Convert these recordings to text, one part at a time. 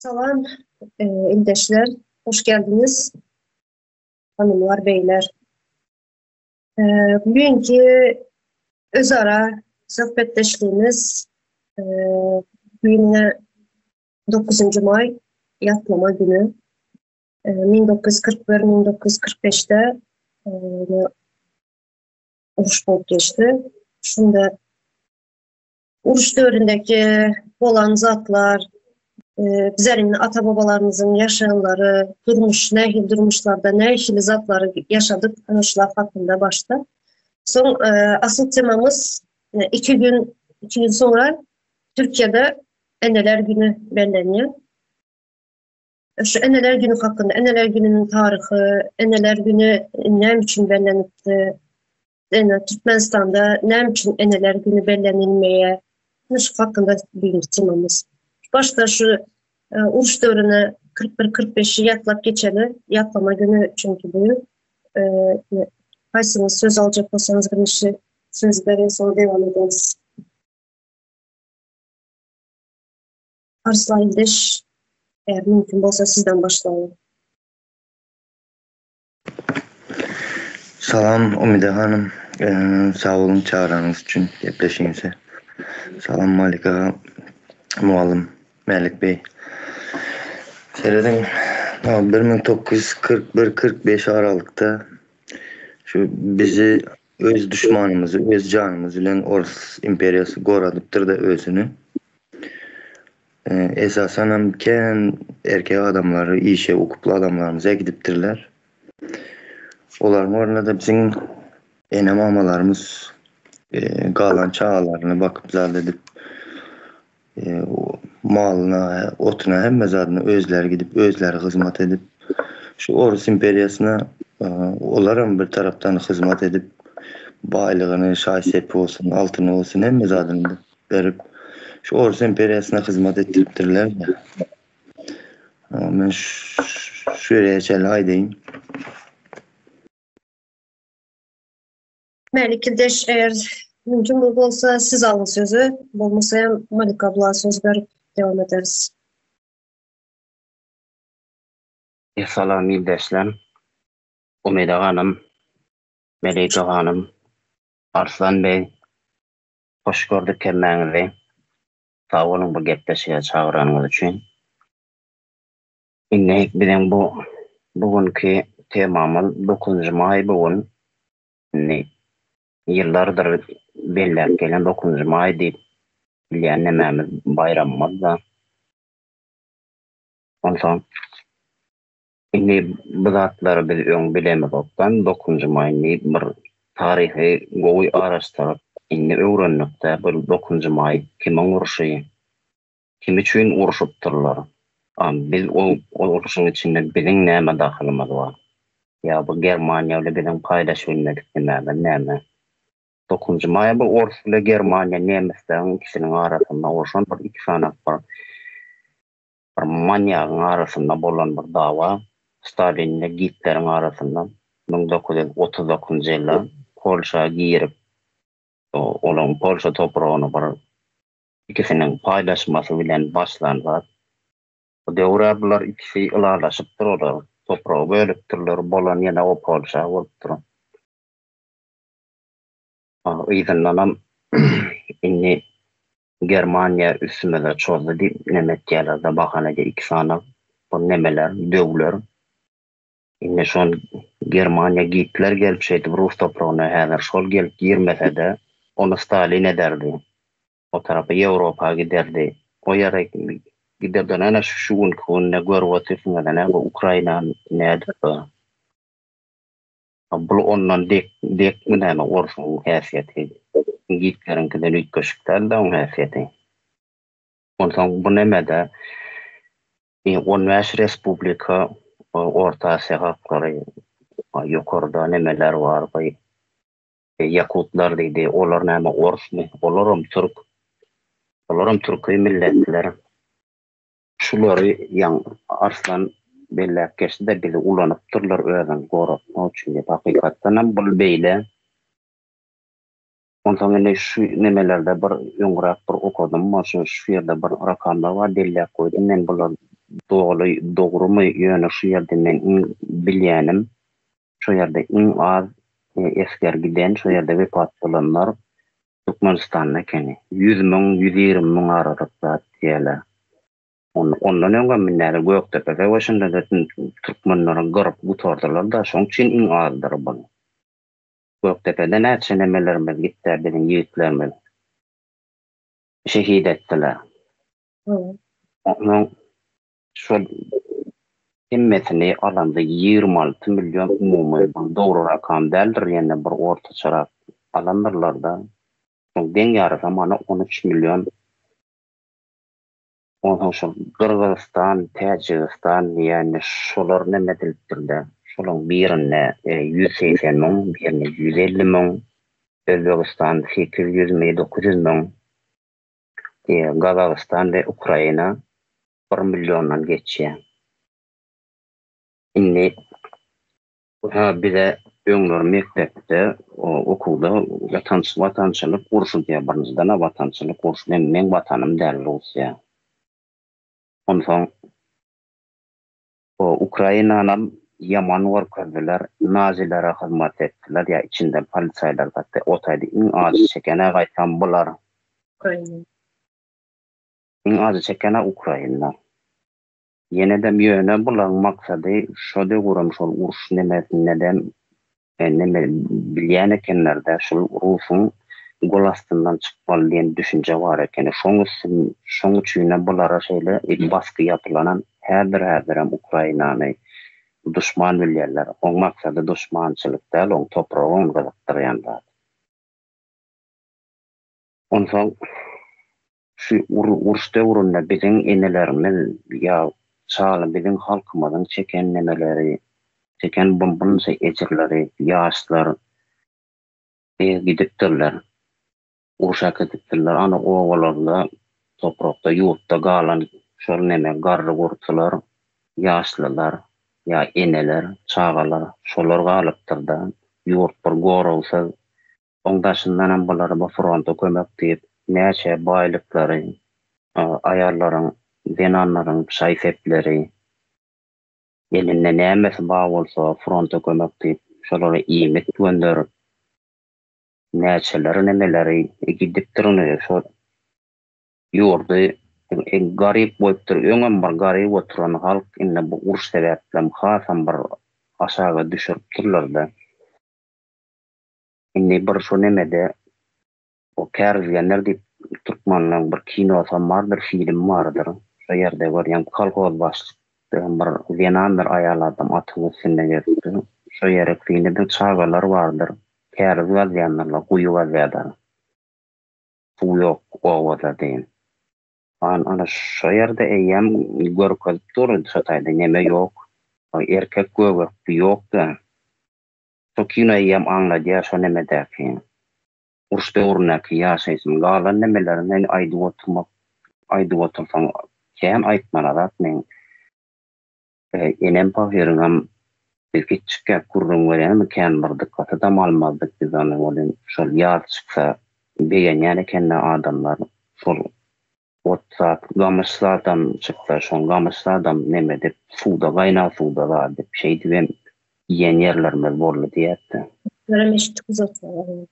Salam ildeşler, hoş geldiňiz. Hanymlar, beyler. Bugünkü özara söhbetdeşliğimiz bugün 9 may ýatlama günü. 1941-1945'de uruş bolup geçdi. Şunda uruş döwründeki bolan zatlar, bizleriň ata-babalarymyzyň ýaşaýanlary, durmuş, nähili durmuşlarda, nähili zatlary ýaşadyk, ana şular hakynda başda. Soň asyl temamyz iki gün, iki gün soňra Türkiýede Eneler güni bellenýär. Şu Eneler güni hakynda, Eneler gününiň taryhy, Eneler güni näme üçin bellenipdi? Ene Türkmenistanda näme üçin Eneler güni bellenilmeýär? Şu hakynda birinji temamyz. Başda şu e, uruş döwrüni 41-45-i ýatlap geçeli. Ýatlama günü çünki bu. E, haýsyňyz söz aljak bolsaňyz birinji söz berin, soň dewam ederiz. Arslan ildeş, eğer mümkün bolsa sizden başlayalım. Salam Umide hanym. Sag boluň çagyranyňyz üçin gepleşigimize. Salam Malik aga, mugallym Mälik beý. Serediň, 1941 45 aralykda şu bizi öz duşmanymyzy öz janymyz bilen Ors imperiýasy goradypdyr-da özüni. Esasanam kän erkek adamlary işe ukuply adamlarymyz äkidipdirler. Olaryň ornuna-da biziň ene-mamalarymyz galan çagalaryny bakyp zat edip, malyna, otuna hemme zadyna özleri gidip, özleri hyzmat edip, şu orus imperiýasyna olaram bir tarapdan hyzmat edip, baýlygyny, şaý-sepi bolsun, altyny bolsun hemme zadyny berip, şu orus imperiýasyna hyzmat etdiripdirler. Men şu ýere çenli aýdaýyn. Mälik ildeş, eger mümkin bolsa siz alyň sözi, bolmasa hem Malika abla söz berip dewam ederis. Salam ildeşler. Umyda hanym, Melike hanym, Arslan bey, hoş gördük hemmäňizi. Sag boluň bu gepleşige çagyranyňyz üçin. Indi biziň bu bu günki temamyz dokuzynjy maý bu gün. Indi ýyllardyr belläp gelen dokuzynjy maý diýip bilýän nemämiz baýramymyz-da. Onsoň indi bu zatlary biz öň bilemizokdan dokuzynjy maý diýip bir taryhy gowy araşdyryp indi öwrendik-de bu dokuzynjy maý kimiň urşy, Kim üçin urşupdyrlar? A biz ol urşuň içinde biziň näme dahylymyz bar? Ýa bu Germaniýa bile biziň paýlaşyp bilmedik nemämiz näme? Dokuzynjy maýa bu ors bile Germaniýa nemesleriň ikisiniň arasynda urşan bir iki sany bir bir manýagyň arasynda bolan bir dawa Stalin ile Gitleriň arasynda 1939-njy ýylda Polşa girip olaryň Polşa topragyny bir ikisiniň paýlaşmasy bilen başlan zat. Bu döwür-ä bular ikisi ylalaşypdyr olar. Topragy bölüpdirler, bolan ýene o Polşa bolupdyr. Yzyndanam indi Germaniýa üstümize çozdy diýip neme etýärler-de, bahana edýär iki sany bu nemeler, döwler. Indi şol Germaniýa Gitler gelip şeýdip rus topragyna häzir şol gelip girmese-de, ony Stalin ederdi. O tarapa Ýewropa giderdi. O ýere giderden ene şu şu günki günde görüp otyrsyňyz ene bu Ukraina nädip bu. Bul ondan dek dekmi näme orsuň häsiýeti. Gitleriňkiden üýtgeşik däl-de oň häsiýeti. Onsoň bu nemede 15 respublika Orta Aziýa halklary ýokarda nemeler bar bu Ýakutlar diýdi. Olar näme orsmy? Olaram türk. Olaram türki milletler. Şulary ýaň Arslan belläp geçdi-de bizi ulanypdyrlar özüni goratmak üçin diýip. Hakykatdanam bul beýle. Onsoň indi şu nemelerde bir öňräk bir okadym, şu şu ýerde bir rakamlar bar belläp goýdum. Men bular doly dogrumy ýöne şu ýerde men iň bilýänim şo ýerde iň az esger giden şo ýerde wepat bolanlar Türkmenistanda ekeni. 100 müň, 120 müň aralyk zat diýýärler. Ondan öňem indi Gökdepe söweşinde-de türkmenleri gyryp gutardylar-da, şoň üçin iň azdyr bu. Gökdepede näçe nemelerimiz gitdi biziň ýigitlerimiz. Şehit etdiler. Onuň şol hemmesini alanda 26 million umumy bu dogry rakam däldir ýene bir ortaçarak alandyrlar-da. Şoň deň ýarysam ana 13 million Onsoň şol Gyrgyzystan, Täjigistan diýýän şolar neme edilipdir-de, şolaň birinde 180 müň, birinde 150 müň, Özbegistan 800 mi, 900 müň, Gazagystan we Ukraina 1 milliondan geçýär. Indi Ha bize öňler mekdepde okuwda watançylyk urşy diýýär birinjiden-ä watançylyk urşy men meň watanym däl Russiýa. Onsoň Ukrainanam ýaman görkezdiler, nazilere hyzmat etdiler ýa içinde polisaýlar zatda o taýda iň ajy çeken-ä gaýtam bular. Ukraina. Iň ajy çeken-ä Ukraina. Ýenedem ýöne bulaň maksady şo döwürem şol uruş nemesindedem neme bilýän ekenlerde şul rusuň gol astyndan çykmaly diýen düşünje bar ekeni şoň üstün şoň üçinem bulara şeýle basgy ýapylanam häzir häzirem Ukrainany duşman bilýärler oň maksady duşmançylyk däl oň topragy ony gyzykdyrýan zat. Onsoň şu uruş döwründe biziň enelerimiz ýa çaly biziň halkymyzyň çeken nemeleri, çeken bunça ejirleri, ýaşlar gidipdirler. Urşa gidipdirler. Ana obalarda, toprakda, ýurtda galan şol neme garry-gurtular, ýaşlylar ýa eneler, çagalar şolar galypdyr-da. Ýurt bir goragsyz, Oň daşyndanam bulara bu fronta kömek diýip, näçe baýlyklary, aýallaryň, zenanlaryň şaý-sepleri, elinde nämesi bar bolsa fronta kömek diýip, şolara iýmit gönderip, näçeler nemeleri gidipdir ony şo ýurdy garyp goýupdyr. Öňem bir garyp oturan halk indi bu uruş sebäplem hasam bir aşaga düşüripdirler-de. Indi bir şu nemede o Kärizgenler diýip türkmenleň bir kinosam bardyr, film bardyr. Şo ýerde görýän kolhoz başlyk diýen bir zenandyr aýal adam atyň üstünde gezipdir. Şo ýere synede çagalar bardyr. Käriz gazýandyrlar, guýy gazýarlar. Suw ýok obada diýen. An ana şo ýerde eýýäm görkezip dur şo taýda neme ýok. Erkek göbekli ýok-da. Şo kino eýýäm aňladýar şo nemedäki uruş döwründäki ýaşaýşyň galan nemelerini men aýdyp oturmak aýdyp otursaň kän aýtmana zat meň enem pahyryňam biz kiçjikkäk gürrüň berýänmi kän bir dykgatadam almazdyk biz ony welin şol ýaz çyksa begenýän ekende adamlar şol Ot zat, gamyş zadam çyksa, şoň gamyş zadam neme edip, suwda, gaýnag suwda zat edip, şeýdibem iýen ýerlerimiz boldy diýýärdi. Bizlerem eşitdik uzatmagy.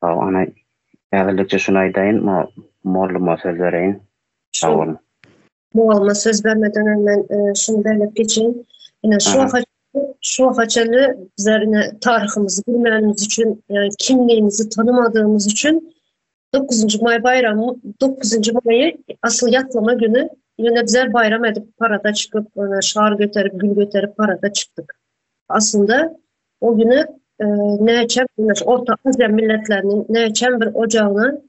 Sag ana, häzirlikçe şuny aýdaýyn, molluma söz bereýin. Sag boluň. Mugallyma söz bermeden öň men şuny belläp geçeýin. Ine şu waka şu waka çenli bizler ine taryhymyzy bilmänimiz üçin, ýagny kimligimizi tanymadygymyz üçin 9 maý baýramy, 9 maýy asyl ýatlama güni ýöne bizler baýram edip parada çykyp, şar göterip, gül göterip parada çykdyk. Aslynda o günü näçe Orta Aziýa milletleriniň näçe bir ojagyna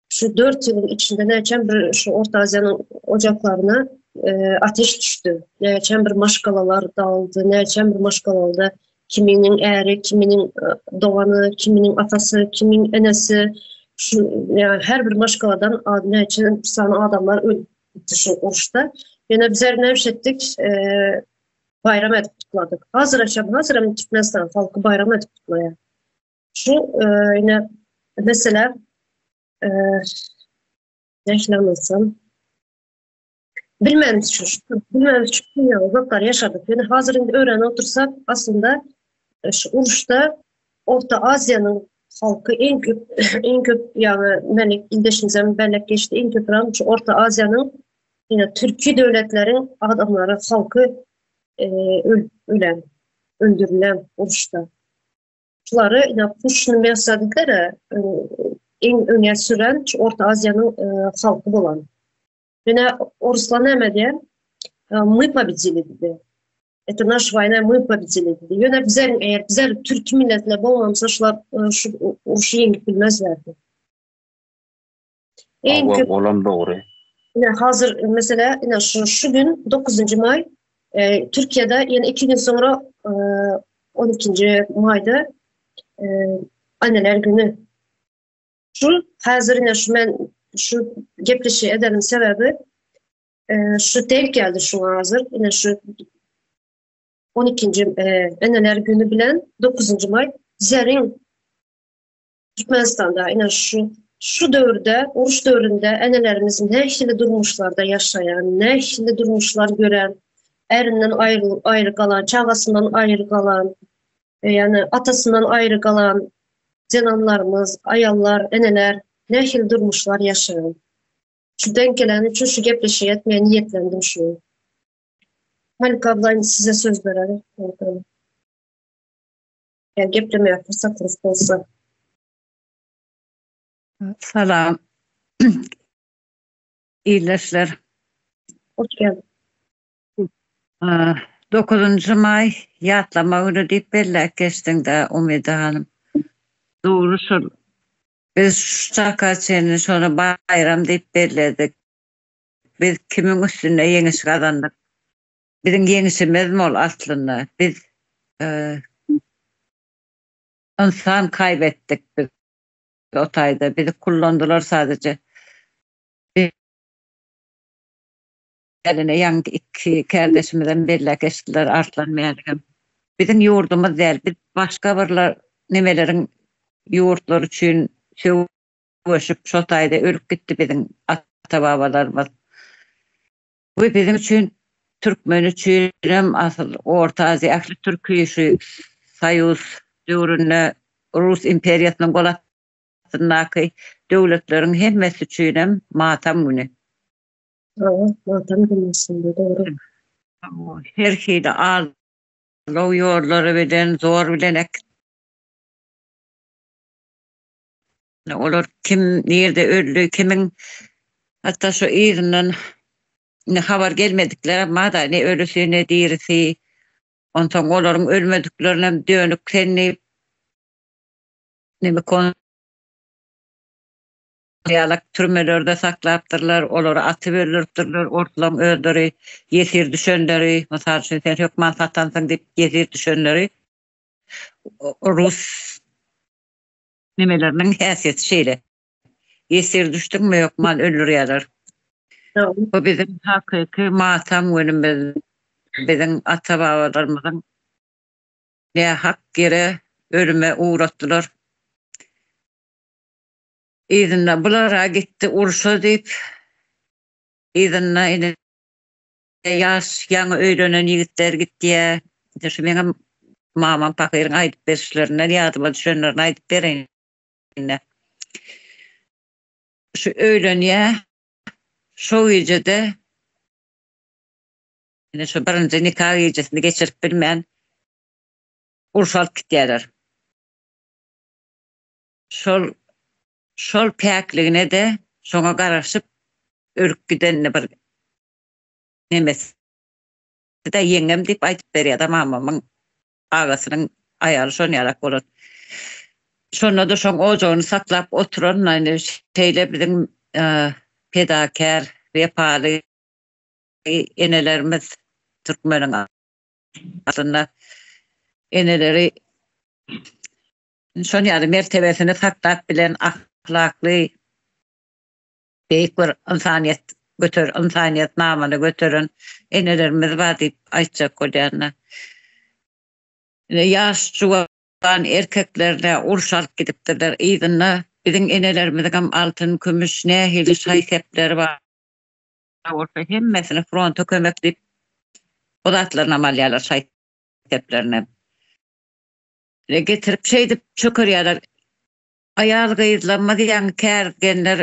Şu 4 ýylyň içinde näçe bir şu Orta Aziýanyň ojaklaryna e, ateş düşdi. Näçe bir maşgalalar dağıldy, näçe bir maşgalalarda kiminiň äri, kiminiň e, dogany, kiminiň atasy, kimiň enesi şu yani her bir maşgaladan näçe sany adamlar ölüp şu uruşda. Ýöne bizler näme etdik? E, bayram edip kutladyk. Hazır aşam, hazır hem Türkmenistan halky bayram edip kutlaýar. Şu e, ýene mesela e, nähili anlatsam? Bilmän şu bilmän şu zatlar ýaşadyk. Ýöne hazir indi öwrenip otursak, aslynda e, şu uruşda Orta Aziýanyň halky iň köp iň köp ýagny men ildeşimizem belläp geçdi, iň köp şu Orta Aziýanyň ýene türki döwletleriň adamlary halky e, ölen, öldürilen uruşda. Şulary ýa puşny mesa diýdiler, e, iň öňe süren şu Orta Aziýanyň e, halky bolan. Ýöne oruslar näme diýär? E, мы победили diýdi. Это наша война, мы победили diýdi. Ýöne bizler eger bizler türki milletler bolmamyzda şular şu uruşy ýeňip bilmezlerdi. Iň köp olam dogry. Ine hazir mesela ine şu şu gün 9 maý e, Türkiýede ýene 2 gün soňra e, 12 maýda e, anneler günü. Şu hazir ine şu men şu gepleşi edenim sebebi e, şu denk geldi şu hazir ine şu 12. E, anneler günü bilen 9. maý bizlerin Türkmenistanda ine şu şu döwürde, uruş döwründe enelerimiz nähili durmuşlarda ýaşaýan, nähili durmuşlar gören, ärinden aýry aýry galan, çagasyndan aýry galan, e, ýagny atasyndan aýry galan zenanlarymyz, aýallar, eneler nähili durmuşlar ýaşaýan. Şu denk geleni üçin şu gepleşigi etmeye niýetlendim şu. Malika abla size söz berelim. Ýa geplemäge pursatyňyz bolsa. Salam. Ildeşler. Hoş geldin. 9 maý ýatlama güni diýip belläp geçdiň-de Umyda hanym. Dogry şol. Biz şu çaka çenli şony baýram diýip belledik. Biz kimiň üstünde ýeňiş gazandyk? Biziň ýeňişimizmi ol aslynda? Biz ynsan kaýbetdik biz o taýda. Bizi kullandylar sadece. Eline ýaňky iki kärdeşimizem belläp geçdiler Arslan Mäligem. Biziň ýurdumyz däl, biz başga birler nemeleriň ýurtlary üçin söweşip şo taýda ölüp gitdi biziň ata-babalarymyz. Bu biziň üçin türkmen üçinem asyl Orta Aziýa ähli türki şu soýuz döwründe Rus imperiýasynyň gol astyndaky döwletleriň hemmesi üçinem matam güni. Hawa, matam güni aslynda dogry. Her hili aldaw ýollary bilen, zor bilen äkitdiler. Olar kim nirde öldi, kimiň hatda şu yzyndan indi habar gelmediklerem bar-da, ne ölüsi, ne dirisi. Onsoň olaryň ölmediklerinem dönük sen diýip, neme kon ýalak türmelerde saklapdyrlar, olary atyp öldüripdirler, orslaň özleri ýesir düşenleri, mysal üçin sen hökman satansyň diýip ýesir düşenleri rus Nemeleriniň häsiýeti şeýle. Ýesir düşdüňmi hökman öldürýärler. Bu biziň hakyky matam günümiz. Biziň ata-babalarymyzyň nähak ýere ölüme ugratdylar. Yzynda bular-a gitdi urşa diýip, yzynda ine Ýaş, ýaňy öýlenen ýigitler gitýä. Indi şu meňem mamam pahyryň aýdyp berişlerinden ýadyma düşenlerini aýdyp bereýin-dä. Şu öýlenýä, şo gije-de ine şu birinji nika gijesini geçirip bilmän urşa alyp gitýäler. Şol şol päkligine-de şoňa garaşyp ölüp gidenini bir nemesi-de ýeňňem diýip aýdyp berýär-de mamamyň agasynyň aýaly şon ýalak bolan. Şonda-da şoň ojagyny saklap oturan indi şeýle biziň pedakär, wepaly enelerimiz türkmeniň aslynda eneleri şon ýaly mertebesini saklap bilen ahlakly Beýik bir ynsanyýet göter ynsanyýet namyny göteren enelerimiz bar diýip aýtjak bolýan-da. Ine ýaş juwan erkeklerine uruş alyp gidipdirler. Yzynda biziň enelerimiziňem altyn, kümüş nähili şaý-sepleri bar. Bolsa hemmesini fronta kömek diýip o zatlarynam alýarlar şaý-seplerinem. Getirip şeýdip çökerýärler. Aýal gyzlarymyz ýaňy kärgenler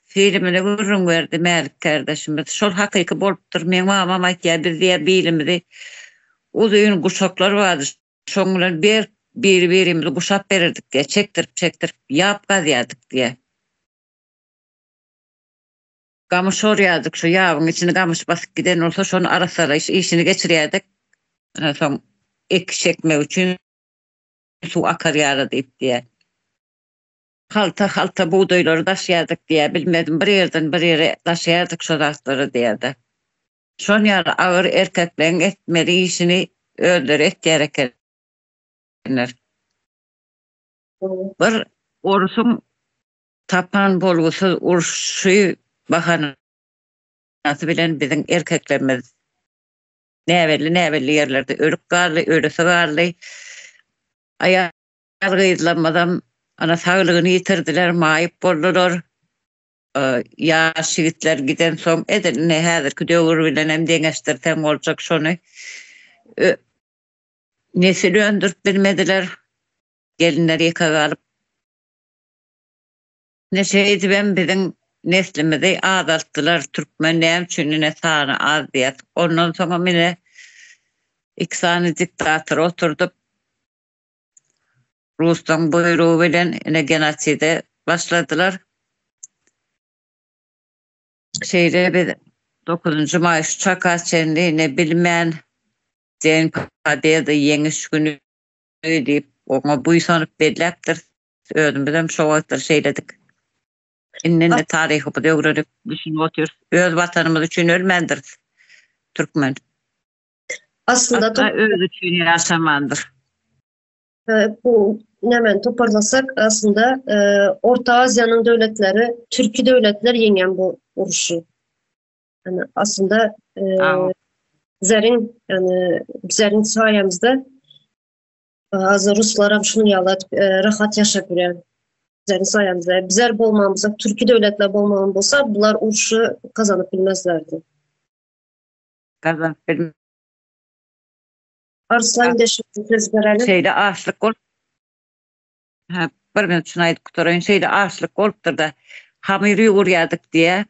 filmini gürrüň berdi Mälik kärdeşimiz. Şol hakyky bolupdyr. Meň mamam aýtýar biz diýýär bilimizi uzyn guşaklar bardy. Şoň bilen berk biri-birimizi guşap bererdik diýýär. Çekdirip-çekdirip ýap gazýardyk diýýär. Gamyş orýardyk, şu ýabyň içini gamyş basyp giden bolsa şony arassalaýyş işini geçirýärdik. Soň ekiş ekmek üçin suw akar ýaly diýip diýýär. Halta-halta bugdaýlary daşýardyk diýýär. Bilmedim, bir ýerden bir ýere daşaýardyk şo zatlary diýýär-de. Şon ýaly agyr erkekleň etmeli işini özleri etýär ekenler. Bir orusyň tapan bolgusyz urşy bahanasy bilen biziň erkeklerimiz näbelli-näbelli ýerlerde ölüp galdy, ölüsi galdy. Aýal-gyzlarymyzam ana saglygyny ýitirdiler, maýyp boldular. Ýaş ýigitler gidensoň edil indi häzirki döwür bilen hem deňeşdirseň boljak şony. Nesil öndürip bilmediler. Gelinler ýeke galyp Ine şeýdibem biziň neslimizi azaltdylar türkmen näme üçin ine sany az diýýäs. Ondan soňam ine iki sany diktator oturdyp ruslaň buýrugy bilen ine genoside başladylar. Şeýle biz dokuzynjy maý şu çaka çenli ine bilmän Den pobeda ýeňiş güni diýip oňa buýsanyp belläpdiris. Özümizem şo wagtlar şeýledik. Indi indi taryhymyzy öwrenip düşünip otyrys. Öz watanymyz üçin ölmändiris türkmen. Aslynda Asla özi üçin ýaşamandyr. Bu näme toparlasak aslynda Orta Aziýanyň döwletleri, türki döwletler ýeňen bu uruşy. Yani aslynda bizleriň yani bizleriň saýamyzda Hazır ruslaram şunuň ýaly edip rahat ýaşap ýörýär. Bizleriň saýamyzda. Bizler bolmamyzda, türki döwletler bolmagan bolsa, bular urşy gazanyp bilmezlerdi. Gazanyp bilmez. Arslan ildeşimize söz berelim. Şeýle açlyk bolup Ha, bir minut şuny aýdyp gutaraýyn. Şeýle açlyk bolupdyr-da, hamyr ýugurýardyk diýýär.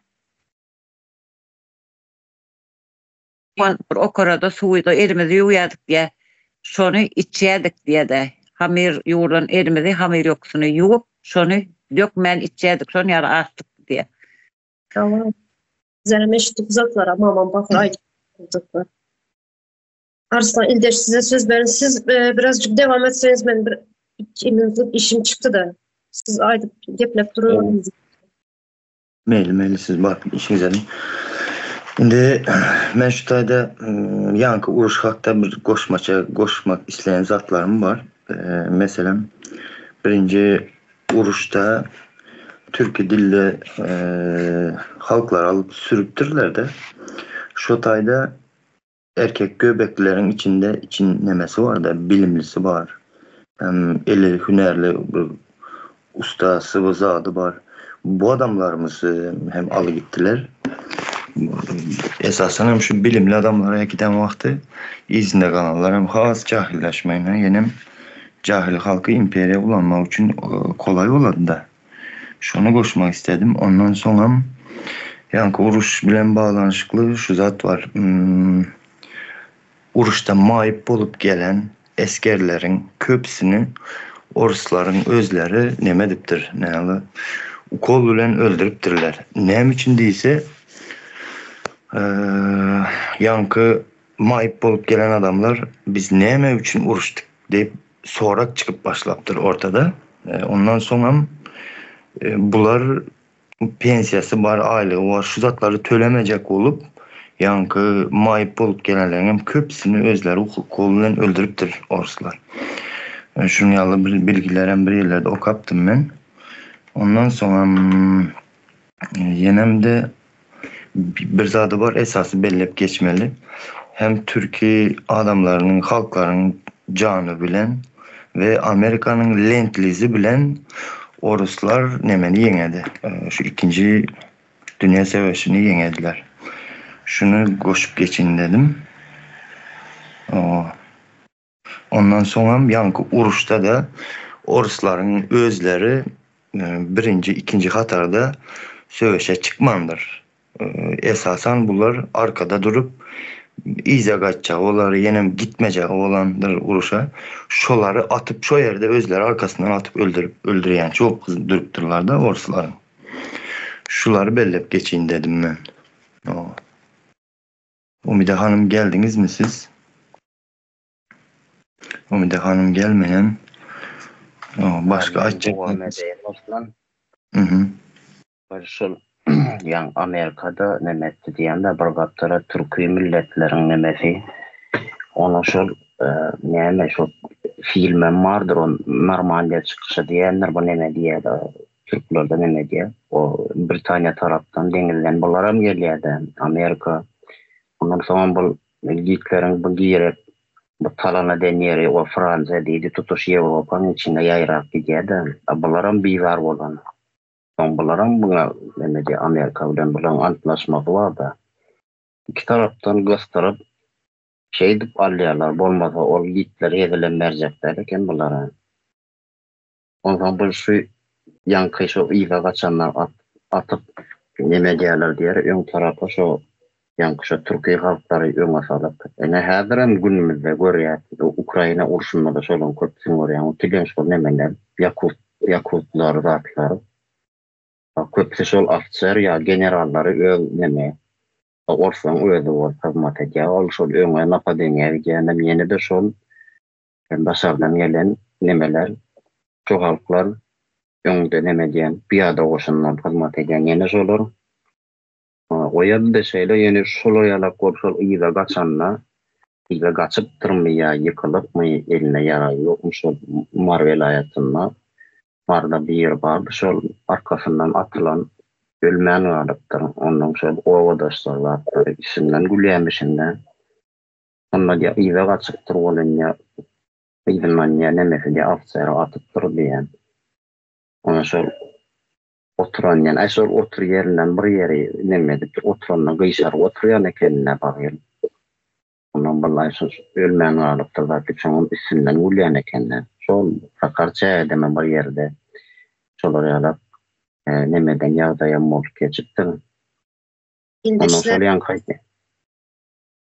Bir okarada suwyda elimizi ýuwýardyk diýýär. Şony içýärdik diýýär-de. Hamyr ýugrulan elimizi hamyr ýokusyny ýuwup, şony dökmän içýärdik. Şon ýaly açlykdy diýýär. Tamam. Bizlerem eşitdik zatlara, mamam pahyr aýdyp zatlar. Arslan ildeş size söz berin. Siz e, birazcık devam etseniz men bir iki minutlyk işim çykdy da. Siz aýdyp gepläp durun. Meýli, meýli siz baryp işiňizi ediň. Indi men şu taýda ýaňky uruş hakda bir goşmaça goşmak isleýän zatlarym bar. Meselem, birinji uruşda türki dilli halklary alyp sürüpdirler-de. Şo taýda erkek göbeklileriň içinde için nemesi bar-da, bilimlisi bar. Hem eli hünärli bir ustasy we zady bar. Bu adamlarymyzy hem aly gitdiler. Esasan hem şu bilimli adamlara giden wagty yzynda galanlar hem has jahilleşmegine, ýenem jahil halky imperiýa ulanmak üçin kolaý bolady-da. Şony goşmak istedim. Ondan soňam ýaňky uruş bilen baglanyşykly şu zat bar. Uruşda maýyp bolup gelen esgerleriň köpüsini oruslaryň özleri neme edipdir, näme, ukol bilen öldüripdirler. Näme üçin diýse, ýaňky maýyp bolup gelen adamlar biz näme üçin uruşdyk diýip sorag çykyp başlapdyr ortada. Ondan soňam bular pensiýasy bar, aýlygy bar, şu zatlary tölemejek bolup, ýaňky maýyp bolup gelenleriň hem köpüsini özleri ukol bilen öldüripdir orslar. Şunuň ýaly bir bilgilerem bir ýerlerde okapdym men. Ondan soňam ýenem-de bir zady bar esasy belläp geçmeli. Hem türki adamlarynyň, halklaryň jany bilen we Amerikanyň lend-lizi bilen oruslar nemeni ýeňedi. Şu ikinji dünýä söweşini ýeňediler. Şuny goşup geçeýin dedim. Ondan soňam ýaňky uruşda-da oruslaryň özleri birinji, ikinji hatarda söweşe çykmandyr. Esasan bular arkada durup yza gaçjagy bolar, ýenem gitmejegi bolandyr uruşa. Şolary atyp şo ýerde özleri arkasyndan atyp öldürip öldürýänçi bolup durupdyrlar-da orslaryň. Şulary bellep geçeýin dedim men. Umyda hanym geldiňizmi siz? Umyda hanym gelmeýän. Başga aýtjak. Mhm. Bir şol ýaň Amerikada neme etdi diýende bir gapdala türki milletleriň nemesi ona şol näme şol filmem bardyr o Normandiýa çykyşy diýendir bu neme diýýär türklerde neme diýýär o Britaniýa tarapdan deňizden bularam gelýärde Amerika ondan soňam bul Gitleriň bu girip bu talan eden ýeri o Fransiýa diýdi tutuş Ýewropanyň içinde ýaýrap gidýärde bularam bizar bolan. Soň bularam muňa neme diýýär, Amerika bilen bulaň antlaşmasy bar-da. Iki tarapdan gysdyryp, şeýdip alýarlar, bolmasa ol Gitler hezilem berjek däl eken bulara. Onsoň bu şu ýaňky şu yza gaçanlar atyp neme edýärler diýer, öň tarapa şo ýaňky şo türki halklary öňe salyp. Ine häzirem günümizde görýäs, Ukraina urşunda-da şolaryň köpüsini görýäň, o kileň şol nemeler, ýakut, ýakutlar zatlar. Köpüsi şol ofiser ýa generallary öz neme, orslaň özi bolup hyzmat edýär. Ol şol öňe napadeniýä gidýänem ýene-de şol daşardan gelen nemeler, şu halklar öňde neme edýän, pyýada goşun bolup hyzmat edýän ýene şolar. Goýaldy şeýle ýöne şolar ýalak bolup şol yza gaçanda yza gaçypdyrmy ýa ýykylypmy elinde ýaragy ýokmy şol Mary welaýatynda Maryda biri bardy şol arkasyndan atylan ölmän galypdyr ondan şol obadaşlar zatlary üstünden gülýämişinde onda diýä yza gaçypdyr welin ýa yzyndan ýa nemesi diýä ofiseri atypdyr diýen ona şol Oturan ýen, aý şol otur ýerinden bir ýeri neme edip oturanda gyşaryp oturýan ekenine bagyl. Ondan bylaý şol ölmän galypdyr zat diýip şoňam üstünden gülýän ekenler. Şol Sakar çägedeme bir ýerde şolar ýalak nemeden ýagdaýam bolup geçipdir. Ondan şol ýaňky aýtýan.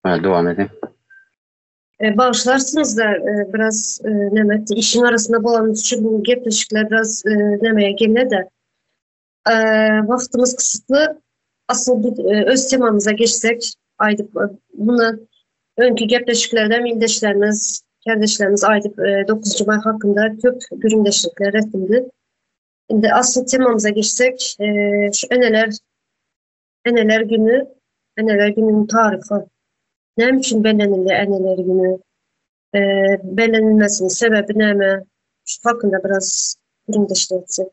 Ha dowam ediň. Bagyşlarsyňyz-da, biraz näme etdi, işiň arasynda bolanymyz üçin bu gepleşikler biraz nämeye gelýär-de. Wagtymyz kysykly. Asyl biz öz temamyza geçsek, aýdyp muny öňki gepleşiklerde ildeşlerimiz, kardeşlerimiz aýdyp 9 maý hakynda köp gürrüňdeşlikler etdi. Indi asyl temamyza geçsek, şu eneler Eneler güni, Eneler gününiň taryhy. Näme üçin bellenilýär Eneler güni? Bellenilmesiniň sebebi näme? Şu hakynda biraz gürrüňdeşlik etsek.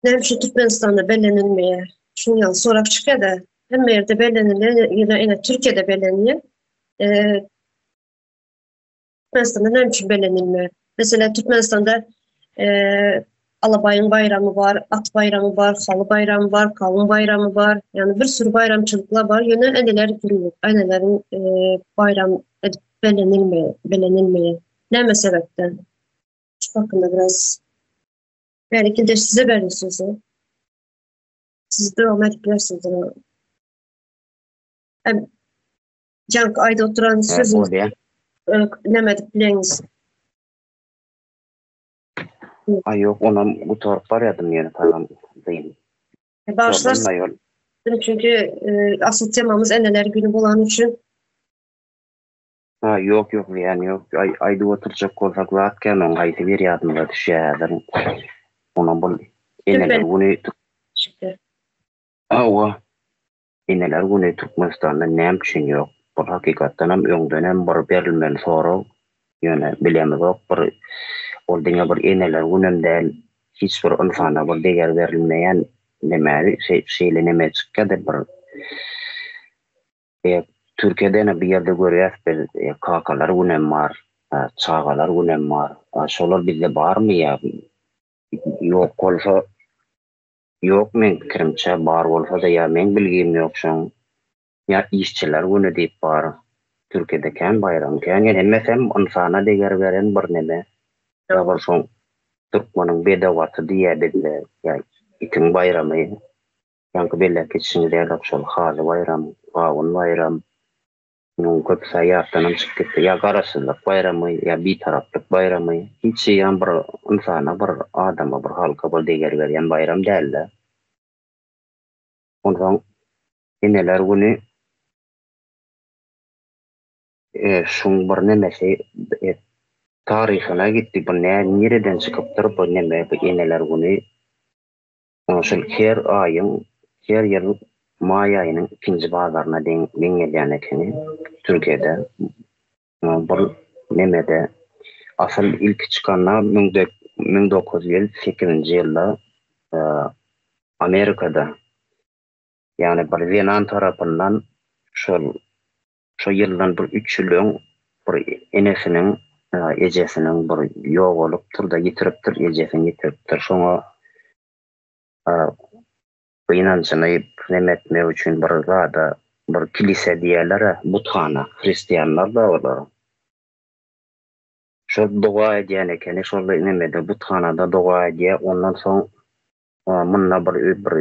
Näme üçin Türkmenistanda bellenilmeýär? Şunuň ýaly sorag çykýar-da. Hemme ýerde bellenilýär, ýöne ene Türkiýede bellenilýär. Türkmenistanda näme üçin bellenilmeýär? Mesela Türkmenistanda e, Alabaýyň baýramy bar, at baýramy bar, haly baýramy bar, kawun baýramy bar. Ýagny bir sürü baýramçylyklar bar. Ýöne eneler günü, eneleriň e, baýram edip bellenilmeýär, bellenilmeýär. Näme sebäpden? Şu hakynda biraz belki de size berdim sözü. Siz dowam edip bilersiňiz. Hem Jank aýda oturan sözüňiz näme edip bileňiz? Aý ýok, onam gutaryp barýadym ýöne tamam dyn. Bagyşlarsyň. Çünki asyl temamyz eneler güni bolany üçin. Ha ýok ýok zyýany ýok. Aý aýdyp oturjak bolsak zat kän oň haýsy biri ýadymyza düşýär häzir. Onam bul eneler güni. Hawa. Eneler güni Türkmenistanda näme üçin ýok? Bul hakykatdanam öňdenem bir berilmeli sorag. Ýöne bilemizok bir ol diňe bir eneler günem däl hiç bir ynsana bir deger berilmeýän neme şeýle neme çykýada bir Türkiýede ene bir ýerde görýäs biz kakalar günem bar çagalar günem bar şolar bizde barmy ýa ýok bolsa. Ýok meň pikirimçe bar bolsada ýa meň bilgim ýok şoň ýa işçiler güni diýip bar Türkiýede kän baýram kän ýa hemmesem ynsana deger beren bir neme ýa bir şoň türkmeniň bedew aty diýýä bizde ýa itiň baýramy ýaňky belläp geçişiňiz ýalak şol haly baýram gawun baýram Munuň köpüsi-ä ýatdanam çykyp gitdi. Ýa Garaşsyzlyk baýramy, ýa Bitaraplyk baýramy. Hiç ýam bir ynsana, bir adama, bir halka bir deger berýän baýram däl-de. Onsoň Eneler güni şuň bir nemesi taryhyna gitdi. Bu nä nireden çykypdyr bu neme bu Eneler güni? Şol her aýyň, her ýyl maý aýynyň ikinji bazaryna deň deň gelýän ekeni Türkiýede. Bir nemede asyl ilki çykanda 1908-nji ýylda Amerikada ýagny bir zenan tarapyndan şol Şo ýyldan bir üç ýyl öň bir enesiniň, ejesiniň bir ýogalypdyr-da, ýitiripdir, ejesini ýitiripdir. Şoňa gynanjyny neme etmek üçin bir zada, bir kilise diýýärler-ä, buthana, hristianlar-da olar. Şol doga edýän ekeni, şol nemede, buthanada doga edýär. Ondan soň munda bir bir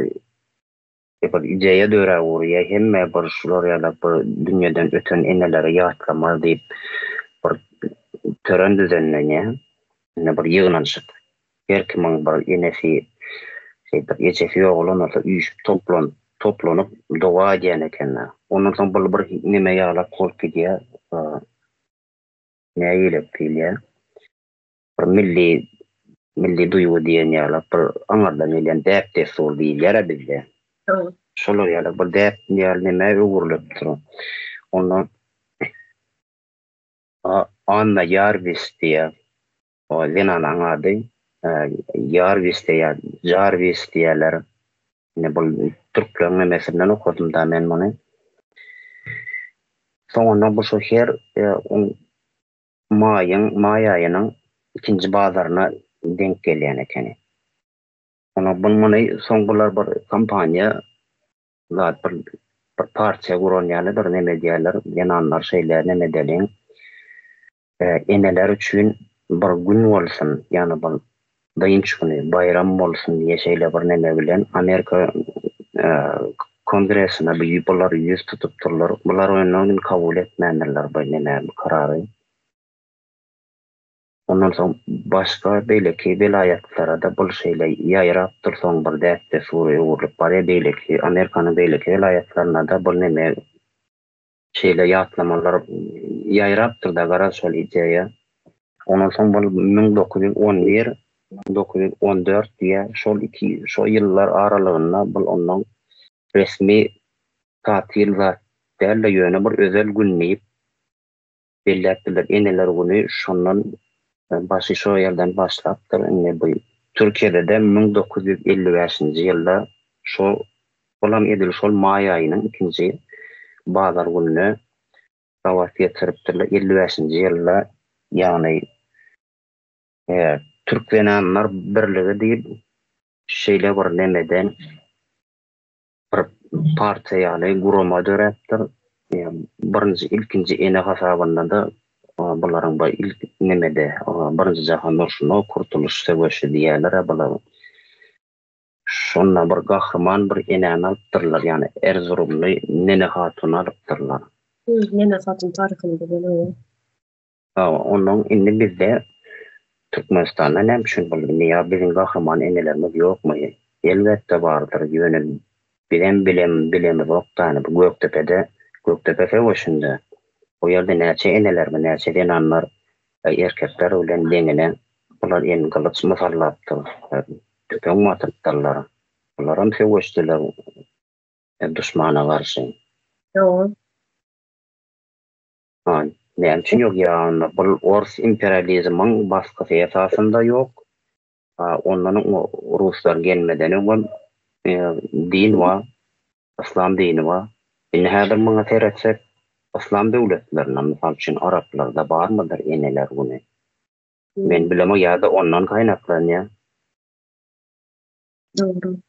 Bir ideýa döräp urýa hemme bir şular ýaly bir dünýeden öten eneleri ýatlamaly diýip bir tören düzenlenýä. Indi bir ýygnanyşyk. Her kimiň bir enesi şeýdip ejesi ýogalan bolsa üýşüp toplan toplanyp doga edýän ekenler. Ondan soň bul bir neme ýalak bolup gidýä. Nägilek diýilýä. Bir milli milli duýgy diýen ýaly bir aňyrdan gelýän däp-dessur diýilýär-ä bizde. Şolar ýaly bir däp ýaly nämä öwrülipdir. Onda Anna Ýarwis diýýär. O zenanaň ady. Ýarwis diýýär, Jarwis diýýärler. Indi bul türkleriň nemesinden okadym-da men muny. Soňunda bu şu her Maýyň, maý aýynyň ikinji bazaryna deňk gelýän ekeni. Ona bu muny soň bular bir kompaniýa zat bir bir partiýa guran ýaly bir neme edýärler, zenanlar şeýle neme edeliň, eneler üçin bir gün bolsun, ýagny bir dynç güni, baýram bolsun diýe şeýle bir neme bilen Amerika Kongresine bu bular ýüz tutupdyrlar. Bular ondan kabul etmändirler bu neme bu karary. Ondan soň başga beýleki welaýatlara-da bul şeýle ýaýrapdyr soň bir däp-dessura öwrülip barýar beýleki Amerikanyň beýleki welaýatlarynda-da bul neme Şeýle ýatlamalar ýaýrapdyr-da garaz şol ideýa. Ondan soň bul 1911, 1914 diýä şol iki şo ýyllar aralygynda bul ondan resmi tatil zat däl-de ýöne bir özel gün diýip belläpdirler. Eneler güni şondan başy şo ýerden başlapdyr. Indi bu Türkiýede-de 1955-nji ýylda şo Olam edil şol maý aýynyň ikinji bazar gününe gabat getiripdirler. 55-nji ýylda, ýagny Türk zenanlar birligi diýip şeýle bir nemeden bir partiýa ýaly gurama döräpdir. Birinji ilkinji ene hasabynda-da bularyň bir ilk nemede Birinji jahan urşunda Kurtuluş söweşi diýýärler-ä bular. Şonda bir gahryman bir enäni alypdyrlar, ýagny Erzurumly Nene Hatuny alypdyrlar. Nene Hatun taryhyny bilen. Hawa, onnoň indi bizde Türkmenistanda näme üçin bul indi ýa biziň gahryman enelerimiz ýokmy? Elbetde bardyr, ýöne bizem bilem bilemizok-da indi bu Gökdepede, Gökdepe söweşinde o ýerde näçe enelerimiz, näçe zenanlar erkekler bilen deňine bular el gylyç mysallapdyr. Tüpeň atypdyrlar. Bularam söweşdiler duşmana garşy. Ýok. Ha, näme üçin ýok? Ýa onda bul ors imperializmiň basgysy esasynda ýok. Ha, ondan öň ruslar gelmeden öňem din bar, yslam dini bar. Indi häzir muňa seretsek, yslam döwletlerinde, mysal üçin, araplarda barmydyr eneler güni? Men bilemok, ýa-da ondan gaýnaklanýar. Dogry.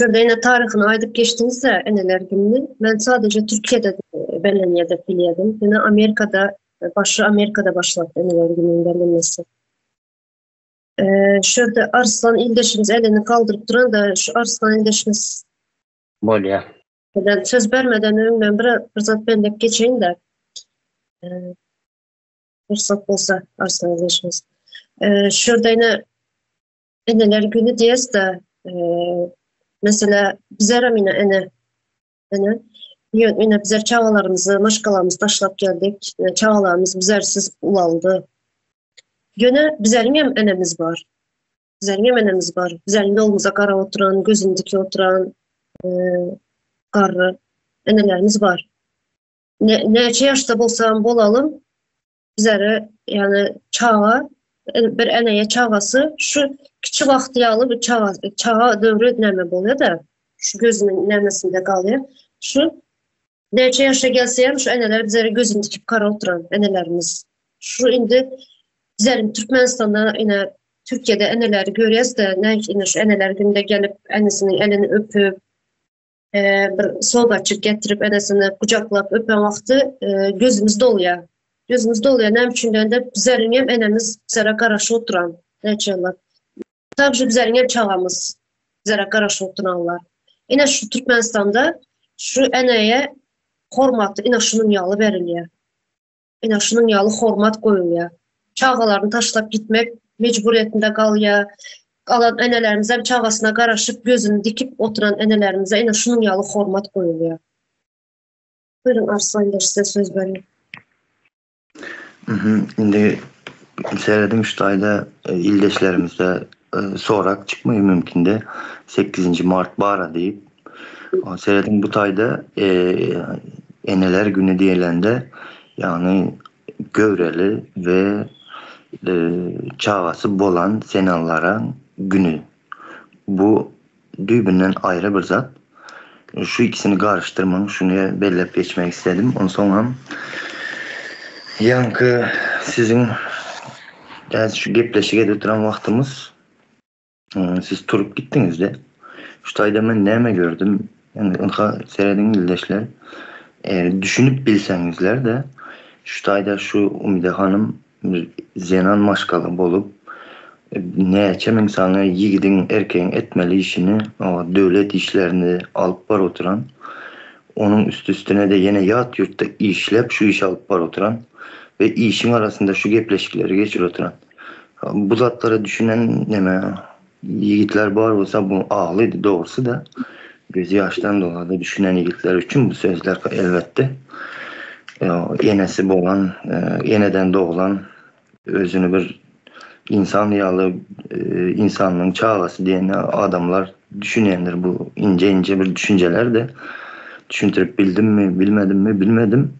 Şurada ýene taryhyny aýdyp geçdiňiz-de eneler gününi. Men sadece Türkiýede bellenýär diýip bilýärdim. Ýöne Amerikada başy Amerikada başlapdy eneler gününiň bellenmesi. Şu ýerde Arslan ildeşimiz elini galdyryp duran da şu Arslan ildeşimiz Bolýar. Ben söz bermeden öň men bir, bir zat belläp geçeýin-de. Rugsat bolsa Arslan ildeşimiz. Şu ýerde ýene Eneler güni diýes-de, mesela bizerem ine ene, ene, ýöne bizler çagalarymyzy, maşgalamyzy taşlap geldik. Çagalarymyz bizersiz ulaldy. Ýöne bizeriňem enemiz bar. Bizeriňem enemiz bar. Bizeriň ýolumyza garap oturan, gözüni dikip oturan garry enelerimiz bar. Näçe ýaşda bolsam bolalym, bizlere ýagny çaga bir eneye çagasy şu kiçi wagty ýaly bir çaga çaga döwri näme bolýar-da şu gözüniň nämesinde galýar. Şu näçe ýaşa gelse hem şu eneler bizlere gözüni dikip garap oturan enelerimiz. Şu indi bizleriň Türkmenistanda ine Türkiýede eneleri görýäs-de, ne ine şu eneler günde gelip enesiniň elini öpüp bir sowgatjyk getirip enesini gujaklap öpen wagty gözümiz dolýar. Gözümiz dolýar. Näme üçin diýende bizleriň hem enemiz bizlere garaşyp oturan näçe ýyllap. Tabii bizleriň hem çagamyz bizlere garaşyp oturanlar. Ine şu Türkmenistanda şu eneye hormat ine şunuň ýaly berilýär. Ine şunuň ýaly hormat goýulýar. Çagalaryny taşlap gitmek mejburyýetinde galýar. Galan enelerimizem çagasyna garaşyp gözüni dikip oturan enelerimize ine şunuň ýaly hormat goýulýar. Buyurun Arslan Bey size söz berýän. Indi serediň şu taýda ildeşlerimizde sorak çykmagy mümkinde sekizinji mart bara diýip. Serediň bu taýda eneler güni diýilende ýagny göwreli we çagasy bolan zenanlaryň güni. Bu düýbünden aýry bir zat. Şu ikisini garyşdyrmaň, şuny belläp geçmek isledim. Onsoňam ýaňky siziň şu gepleşik edip duran wagtymyz Siz turup gitdiňizde. Şu taýda men näme gördüm? Indi ynha serediň ildeşler. Eger düşünip bilseňizler-de, şu taýda şu Umyda hanym bir zenan maşgala bolup, näçe müň sany ýigidiň, erkegiň etmeli işini, döwlet işlerini alyp baryp oturan, onuň üsti-üstüne-de ýene ýat ýurtda işläp şu işi alyp baryp oturan we işiň arasynda şu gepleşikleri geçirip oturan. Bu zatlara düşünen neme ýigitler bar bolsa bu aglydy dogrusy-da. Gözi ýaşdan dolady düşünen ýigitler üçin bu sözler elbetde. Enesi bolan, eneden doglan özüni bir insan ýaly insanyň çagasy diýen adamlar düşünendir bu ince-ince bir düşünjeler-de. Düşündirip bildimmi, bilmedimmi bilmedim.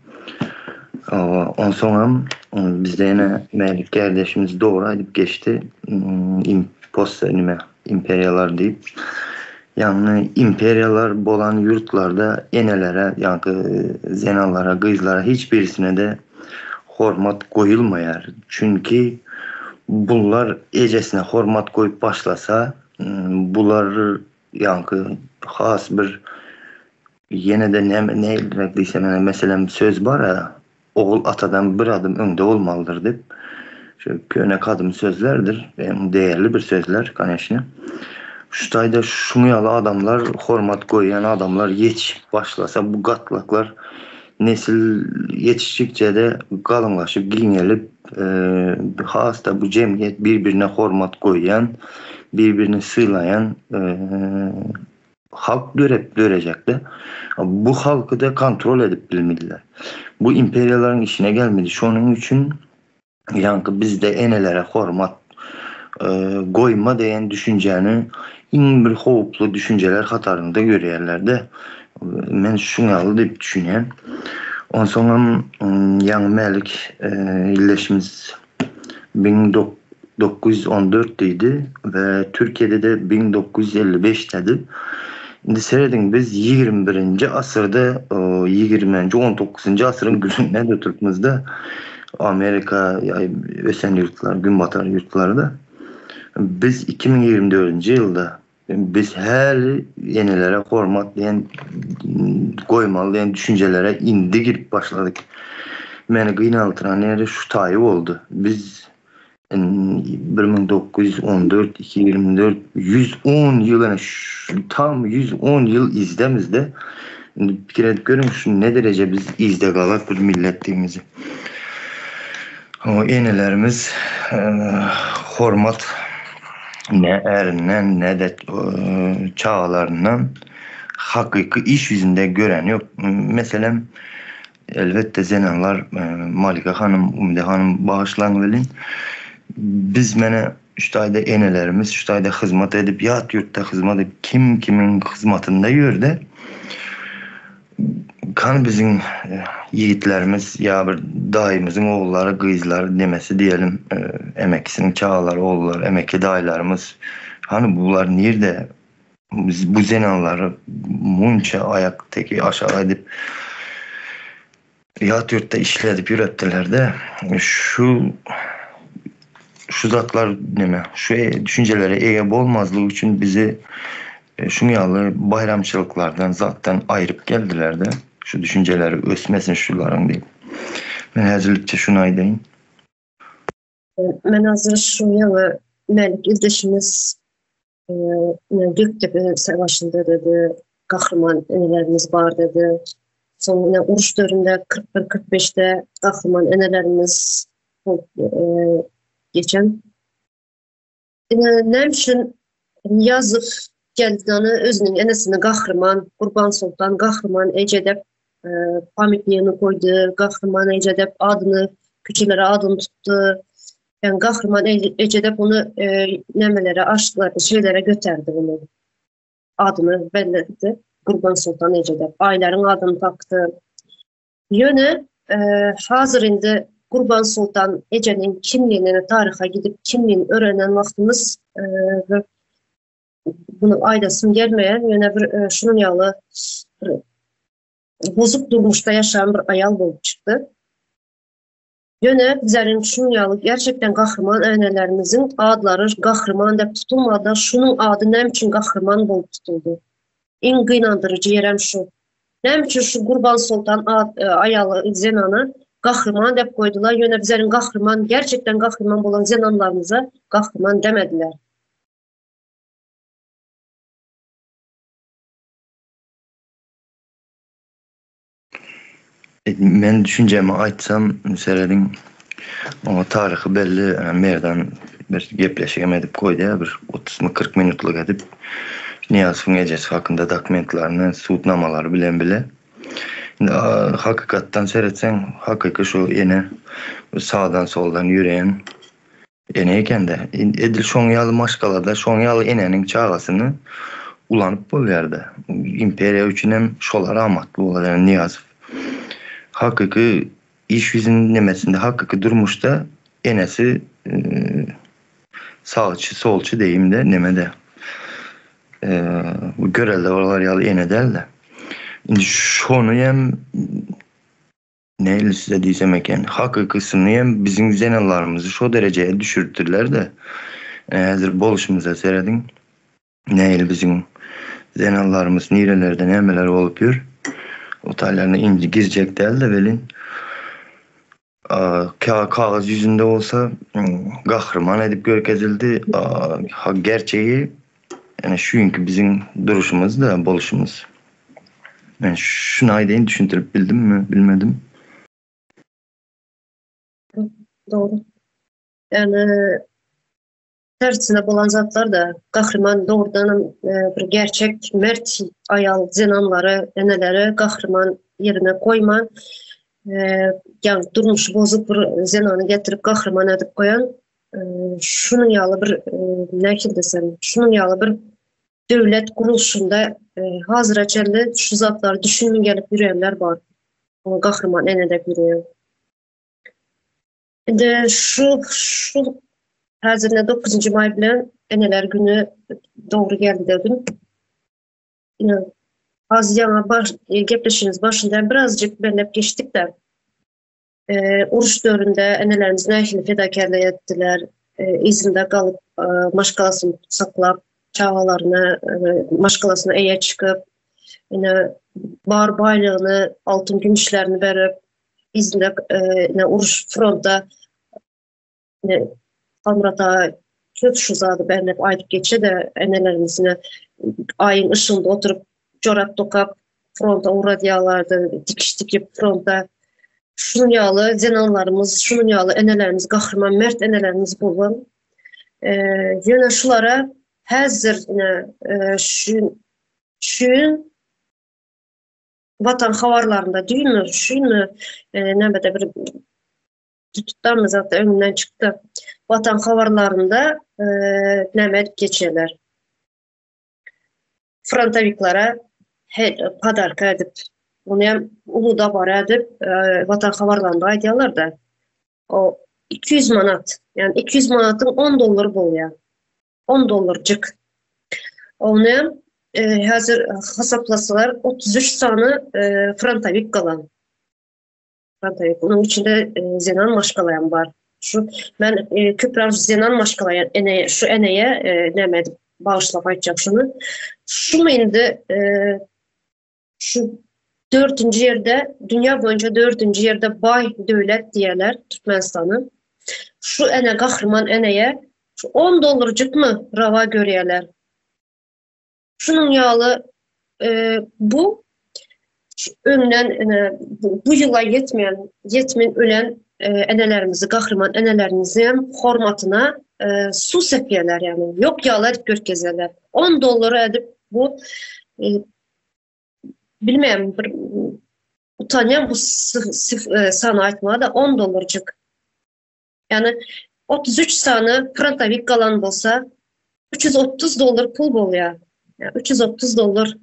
Onsoňam bizde ýene Mälik kärdeşimiz dogry aýdyp geçdi. Imposta nime imperiýalar diýip. Ýagny imperiýalar bolan ýurtlarda enelere, ýagny zenanlara, gyzlara hiç birisine-de hormat goýulmaýar. Çünki bunlar ejesine hormat goýup başlasa, bular ýaňky has bir ýene-de näme nähiliräk diýsem ene meselem söz bar-a ogul atadan bir adym öňde bolmalydyr diýip. Şu köne gadym sözlerdir, değerli bir sözler koneçne. Şu taýda şuň ýaly adamlar hormat goýýan adamlar ýetişip başlasa bu gatlaklar nesil ýetişdikçe-de galyňlaşyp giňelip has-da bu jemgyýet bir-birine hormat goýýan, bir-birini sylaýan halk dörep dörejekde. Bu halky-da kontrol edip bilmediler. Bu imperiýalaryň işine gelmedi. Şonuň üçin ýaňky bizde enelere hormat goýma diýen düşünjäni iň bir howply düşünjeler hatarynda görýärler-de. Men şuň ýaly diýip düşünýän. Onsoňam ýaňy Mälik ildeşimiz 1914 diýdi we Türkiýede-de 1955 dedi. Indi serediň biz 21-nji asyrda 20-nji 19-njy asyryň gününde oturypmyzda Amerika ösen ýurtlar, günbatar ýurtlarda biz 2024-nji ýylda. Biz häli enelere hormat diýen goýmaly diýen düşünjelere indi girip başladyk. Meni gynaldyran ýeri şu taýy boldy. Biz 1914, 2024, 110 ýyl ene tam 110 ýyl izdemizde. Indi pikir edip görüň şu ne dereje biz izde galak bir milletdigimizi. O enelerimiz hormat ne ärinden ne de çagalaryndan hakyky iş ýüzünde gören ýok. Meselem, elbetde zenanlar Malika hanym, Umide hanym bagyşlaň welin, biz mene şu taýda enelerimiz şu taýda hyzmat edip, ýat ýurtda hyzmat edip, kim kimiň hyzmatynda ýörde. Kan biziň ýigitlerimiz ýa bir daýymyzyň ogullary, gyzlary nemesi diýelim, emekisiniň çagalary, ogullary, emeki daýylarymyz, hany bular nirde? Bu zenanlary munça aýak teki aşagy edip, ýat ýurtda işledip ýöretdiler-de, şu şu zatlar neme, şu düşünjelere eýe bolmazlyk üçin bizi şuň ýaly baýramçylyklardan zatdan aýryp geldiler-de, şu düşünjeleri ösmesin şularyň diýip. Men häzirlikçe şuny aýdaýyn. Men hazir şu ýaňy Mälik ildeşimiz Gökdepe savaşynda dedi, gahryman enelerimiz bar dedi. Soň ine uruş döwründe 41-45-de gahryman enelerimiz geçen. Ine näme üçin Nyýazow geldi ony özüniň enesini gahryman Gurban Soltan gahryman eje dep pamytnigini goýdy, gahryman eje dep adyny köçelere adyny tutdy. Yani gahryman eje dep ony nämelere aşdylar, şeylere göterdi bunu. Adyny belletti. Gurban Sultan eje dep. Aýlaryň adyny takdy. Ýöne hazir indi Gurban Sultan ejeniň kimligini taryha gidip kimligini öwrenen wagtymyz bir bunu aýdasym gelmeýär. Ýöne bir şunuň ýaly bir bozuk durmuşda ýaşan bir aýal bolup çykdy. Ýöne bizleriň şunuň ýaly gerçekten gahryman enelerimiziň adlary gahryman dep tutulmady. Şunuň ady näme üçin gahryman bolup tutuldy? Iň gynandyryjy ýerem şu. Näme üçin şu Gurban Soltan ad, e, aýaly zenany gahryman dep goýdular? Ýöne bizleriň gahryman, gerçekten gahryman bolan zenanlarymyza gahryman demediler. Men düşünjemi aýtsam, serediň, oňa taryhy belli Merdan bir gepleşigem edip goýdy bir otuzmy 40 minutlyk edip. Nyýazowyň ejesi hakynda dokumentlerini, sudnamalary bilen bile. Indi hakykatdan seretseň, hakyky şu ene sağdan soldan ýöreýän Ene ekende, edil şoň ýaly maşgalada şoň ýaly eneniň çagasyny ulanyp bolýarda. Imperiýa üçin hem şolar amatly bolar, ýagny Nyýazow. Hakyky iş ýüzünde nemesinde, hakyky durmuşda enesi sagçy, solçy deýim-de, neme-de. Bu görelde bolar ýaly ene däl-de. Indi şony hem Nähili size diýsem eken, hakykysyny hem biziň zenanlarymyzy şo derejeye düşüripdirler-de. Häzir bolşumyza serediň. Nähili biziň zenanlarymyz nirelerde nämeler bolup ýör. O taýlaryna indi girjek däl-de welin. Kagyz ýüzünde bolsa gahryman edip görkezildi. Gerçeği ýani şu günki biziň duruşymyz-da bolşumyz. Men şuny aýdaýyn düşündirip bildimmi, bilmedim. Dogry. Yani tersine bolan zatlar da gahryman dogrudan e, bir gerçek mert ayal zenanlary, eneleri gahryman yerine koyman e, yani durmuşy bozuk bir zenany getirip gahryman edip koyan e, şunun ýaly bir e, nähili desem, şunun ýaly bir döwlet gurluşynda e, hazıra çenli şu zatlary düşünmün gelip ýörenler bar. O gahryman ene dep ýörüyor. Indi şu şu hazır 9. may bilen eneler günü dogry geldi dedim. Yine az yana baş, e, gepleşimiz başında birazcık belep geçtik de e, uruş dövründe enelerimiz nähili fedakarlyk etdiler, e, izinde galyp e, maşgalasını saklap. Çagalaryna, maşgalasyna eýe çykyp, ine bar baýlygyny, altyn gümüşlerini berip, yzynda ine uruş fronta ine Halmyrat aga köp şu zady belläp aýdyp geçe-de enelerimiz ine aýyň yşygynda oturyp jorap dokap fronta ugradýarlardy, dikiş dikip fronta. Şunuň ýaly zenanlarymyz, şunuň ýaly enelerimiz, gahryman mert enelerimiz bolan. Ýöne şulara häzir ine şu şu Watan habarlarynda düýnmi, şuýmy nämede bir tutdamyz zatda öňünden çykdy. Watan habarlarynda näme edip geçýärler. Frontowiklere podarka edip, ony hem uly dabara edip, Watan habarlarynda aýdýarlar-da. O 200 manat, ýagny 200 manatyň 10 dollar bolýar. 10 dollarjyk. Ony hem häzir hasaplasalar 33 sany frontowik galan. Frontowik. Onuň içinde zenan maşgala hem bar. Şu men köpräk zenan maşgala ene şu eneye näme edip bagyşlap aýtjak şuny. Şu indi şu dördünji ýerde dünýä boýunça dördünji ýerde baý döwlet diýerler Türkmenistany. Şu ene gahryman eneye şu 10 dollarjykmy rawa görýärler. Şunuň ýaly bu öňden bu ýyla ýetmeýän, ýetmän ölen enelerimizi, gahryman enelerimizi hem hormatyna suw sepýärler, ýagny ýok ýaly edip görkezýärler. 10 dollar edip bu bilmeýän bir utanýan bu sany aýtmaga-da 10 dollarjyk. Ýagny 33 sany frontowik galan bolsa 330 dollar pul bolýar. Ýagny 330 dollar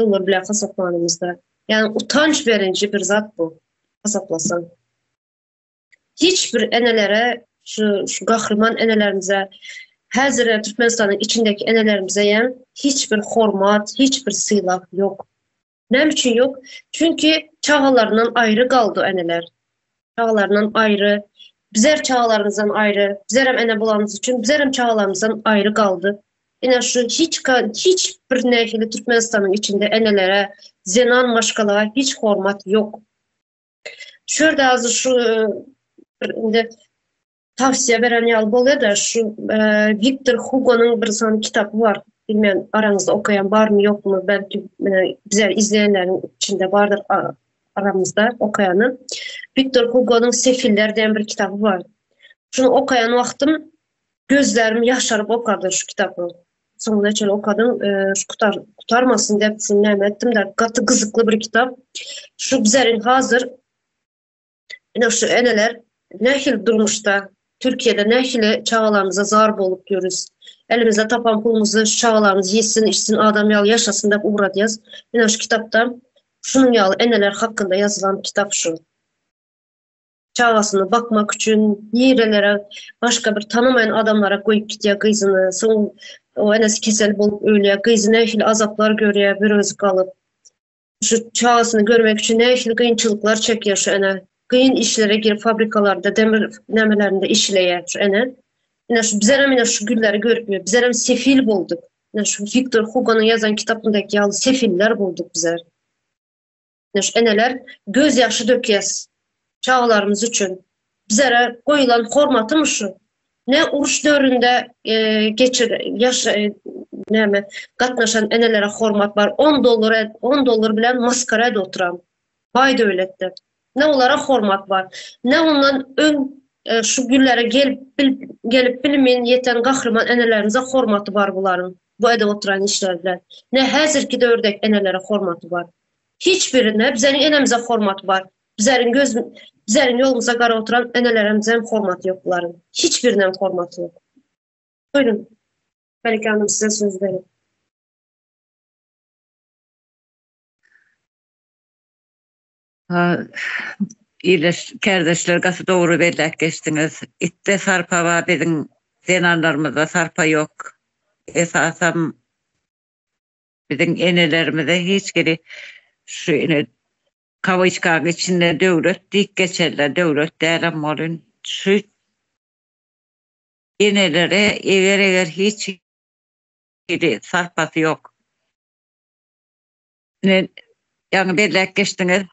dollar bilen hasaplanymyzda. Ýagny utanç berinji bir zat bu hasaplasaň. Hiç bir enelere şu, şu gahryman enelerimize häzir Türkmenistanyň içindeki enelerimize ýa hiç bir hormat, hiç bir sylag ýok. Näme üçin ýok? Çünki çagalaryndan aýry galdy eneler. Çagalaryndan aýry, bizler çagalarymyzdan aýry, bizlerem ene bolanymyz üçin bizlerem çagalarymyzdan aýry galdy. Ine şu hiç hiç bir nähili Türkmenistanyň içinde enelere, zenan maşgala hiç hormat ýok. Şu ýerde az şu bir indi tawsiýe beren ýaly bolýar-da, şu Wiktor Hugonyň bir sany kitaby bar. Bilmän araňyzda okaýan barmy, ýokmy, belki bize izleýänleriň içinde bardyr aramyzda okaýany. Wiktor Hugonyň Sefiller diýen bir kitaby bar. Şuny okaýan wagtym gözlerim ýaşaryp okadym şu kitaby. Soňuna çenli okadym, şu kutar gutarmasyn diýip şuny näme etdim-de, gaty gyzykly bir kitap. Şu bizleriň hazir Ine şu eneler nähili durmuşda, Türkiýede nähili çagalarymyza zar bolup ýörüs. Elimizde tapan pulumyzy şu çagalarymyz ýesin, içsin, adam ýaly ýaşasyn diýip ugradýas. Ine şu kitapda şunuň ýaly eneler hakynda ýazylan kitap şu. Çagasyny bakmak üçin nirelere başga bir tanamaýan adamlara goýup gidýär gyzyny. Soň o enesi kesel bolup ölýär. Gyzy nähili azaplar görýär bir özi galyp. Şu çagasyny görmek üçin nähili kynçylyklar çekýär şu ene. Kyn işlere girip fabrikalarda, demir nämelerinde işleýär şu ene. Ine şu bizerem ine şu günleri görüp ýör. Bizerem sefil bolduk. Ine şu Wiktor Hugonyň ýazan kitabyndaky ýaly sefiller bolduk bizler. Ine şu eneler göz ýaşy dökýäs çagalarymyz üçin. Bizlere goýulan hormatymy şu? Ne uruş döwründe geçir ýaş näme gatnaşan enelere hormat bar. 10 dollar 10 dollar bilen maskara edip oturan baý döwletde. Ne olara hormat bar. Ne ondan öň şu günlere gelip bil, gelip bilmeýän ýeten gahryman enelerimize hormaty bar bularyň. Bu edip oturan işleri bilen. Ne häzirki döwürdeki enelere hormaty bar. Hiç birine bizleriň enemize hormaty bar. Bizleriň göz bizleriň ýolumyza garap oturan enelerimize hem hormaty ýok bularyň. Hiç birine hem hormaty ýok. Buyurun. Melike Hanım size söz verin. Ha, ileş kardeşler gaty dogry belläp geçdiňiz. Itde sarpa bar, biziň zenanlarymyzda sarpa ýok. Esasam biziň enelerimize hiç biri şu ine kawyçkanyň içinde döwlet diýip geçerler, döwlet dälem bolun. Şu enelere eger-eger hiç. hili sarpasy ýok. Ine, ýaňy belläp geçdiňiz.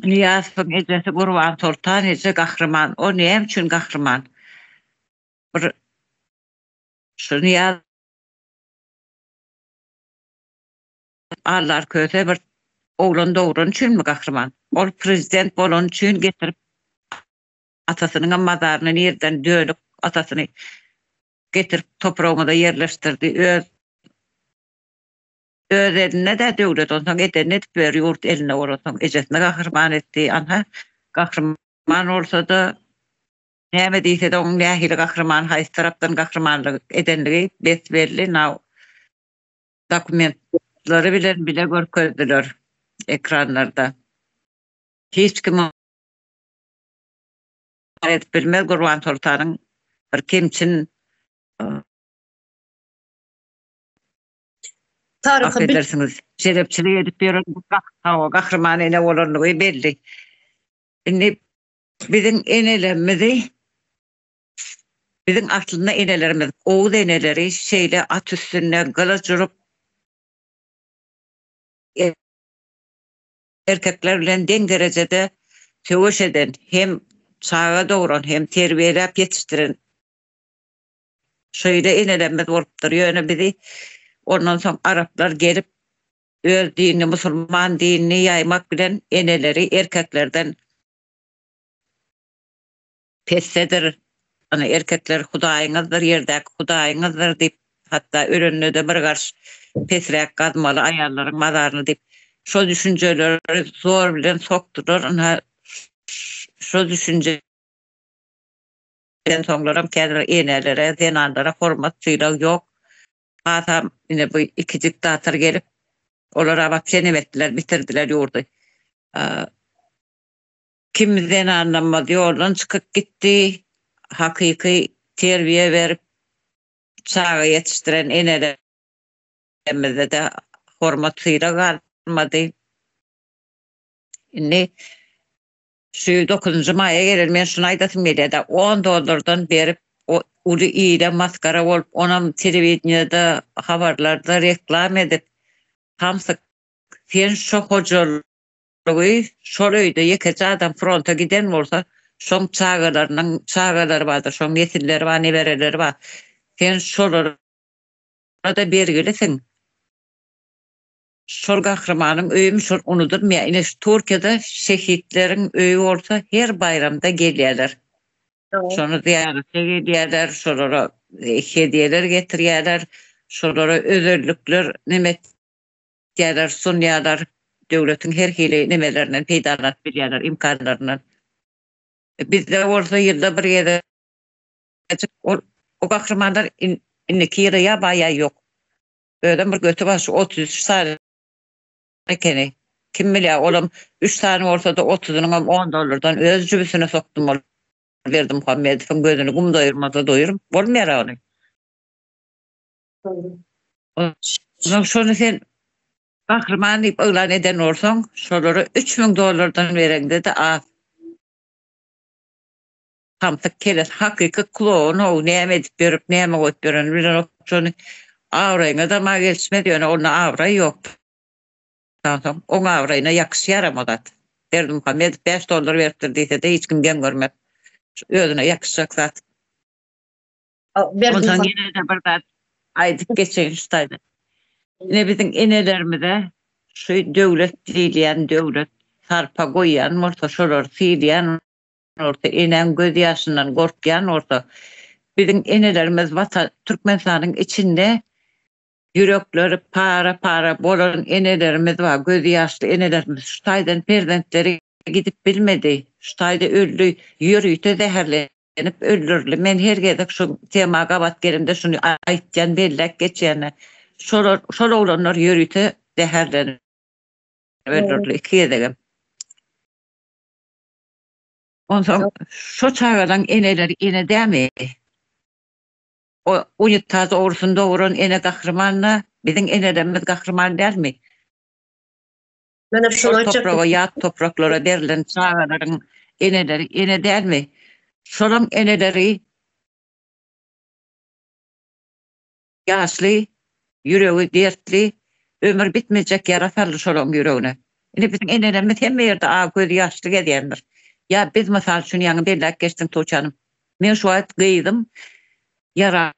Nyýazowyň ejesi Gurbansoltan eje gahryman. O näme üçin gahryman? Bir şu Nyýaz Allar Köse bir oglan dogran üçinmi gahryman? Ol prezident bolany üçin getirip atasynyňam mazaryny nirden dönük atasyny getirip topragymyza ýerleşdirdi. Öz öz elinde-de döwlet onsoň edenini edip ber ýurt elinde bolansoň ejesini gahryman etdi. Anha gahryman bolsa-da näme diýse-de oň nähili gahryman haýsy tarapdan gahrymanlyk edenligi bes belli. Now dokumentlary bilen bile görkezdiler ekranlarda. Hiç kim edip bilmez Gurbansoltanyň bir kemçin Taryhy edersiňiz. Jelepçilik edip ýören hawa gahryman ene bolanlygy belli. Indi biziň enelerimizi biziň aslynda enelerimiz oguz eneleri şeýle at üstünde gylyç urup erkekler bilen deň derejede söweş eden, hem çaga dogran, hem terbiýeläp ýetişdiren şeýle enelerimiz bolupdyr. Ýöne bizi ondan soň araplar gelip öz dinini, musulman dinini ýaýmak bilen eneleri erkeklerden pesdedir, ana erkekler hudaýyňyzdyr, ýerdäki hudaýyňyzdyr diýip, hatda ölende-de bir garş pesräk gazmaly aýallaryň mazaryny diýip, şo düşünjeleri zor bilen sokdular, ynha şo düşünje soňlaram käbir enelere, zenanlara hormat, sylag ýok. Hasam ine bu iki diktator gelip, olar wapşe neme etdiler, bitirdiler ýurdy. Kim zenanlamaz ýoldan çykyp gitdi, hakyky terbiýe berip çaga ýetişdiren enelerimize-de hormat sylag galmady. Indi şu dokuzynjy maýa gelen men şuny aýdasym gelýär-de, on dollardan berip uly ile masgara bolup onam telewideniýede habarlarda reklam edip hamsyk sen şo hojalyk Goý, şol öýde ýekeje adam fronta giden bolsa, şoň çagalarynyň çagalary bardyr, şoň nesilleri bar, nebereleri bar. Sen şolara-da bergilisiň. Şol gahrymanyň öýüm şol unudylmaýar. Ine şu Türkiýede şehitleriň öýi bolsa her baýramda gelýärler. Şony zyýarata gelýärler, şolara hediýeler getirýärler, şolara özellikler neme etýärler, sunýarlar, döwletiň her hili nemelerinden peýdalanyp bilýärler, imkanlaryndan. Bizde bolsa ýylda bir gezejik ol o gahrymanlar indiki ýyla ýa bar ýa ýok. Özem bir göti başy 33 sany ekeni. Kim bilýär, olam 3 sany bolsa-da otuzynyňam on dollardan öz jübüsine sokdum ol Berdimuhamedowyň gözüni gum doýurmasa doýuryp bolmaýar ony. Onsoň şony sen gahryman diýip yglan eden bolsaň, şolara 3000 dollardan bereňde-de az. Samsyk keles hakyky kloun how näme edip ýörüp näme goýup ýörenini bilenok şony abraýyňa dama gelişmez ýöne onda abraý ýok soň oň abraýyna ýakyşýaram o zat Berdimuhamedow 5 dollar beripdir diýsede hiç kim geň görmez özüne ýakyşjak zat. Onsoň ýene-de bir zat aýdyp geçeýin şu taýda. Ine biziň enelerimize şu döwlet diýilýän döwlet sarpa goýýan bolsa, şolary sylaýan bolsa, enäň göz ýaşyndan gorkýan bolsa, biziň enelerimiz Watan Türkmenistanyň içinde Ýürekleri para-para bolan enelerimiz bar, gözi ýaşly enelerimiz. Şu taýdan perzentleri gidip bilmedi. Şu taýda öldi, ýörite zäherlenip öldürildi. Men her gezek şu tema gabat gelemde şuny aýtýan, belläp geçýän. Şolar, şol oglanlar ýörite zäherlenip öldürildi iki gezegem. Onsoň şo çagalaň eneleri ene dämi? O unitaz ogrusyny doguran ene gahryman-da, biziň enelerimiz gahryman dälmi? Menem şuny Şol aýtjakdym. topraga, ýat topraklara berlen çagalaryň eneleri ene dälmi? Şolaň eneleri. Ýaşly, ýüregi dertli, ömür bitmejek ýara saldy şolaň ýüregine. Ine biziň enelerimiz hemme ýerde agy gözi ýaşly gezýändir. Ýa biz mysal üçin ýaňy belläp geçdiň Tuğçe hanym. Men şu wagt gyzym ýaranok.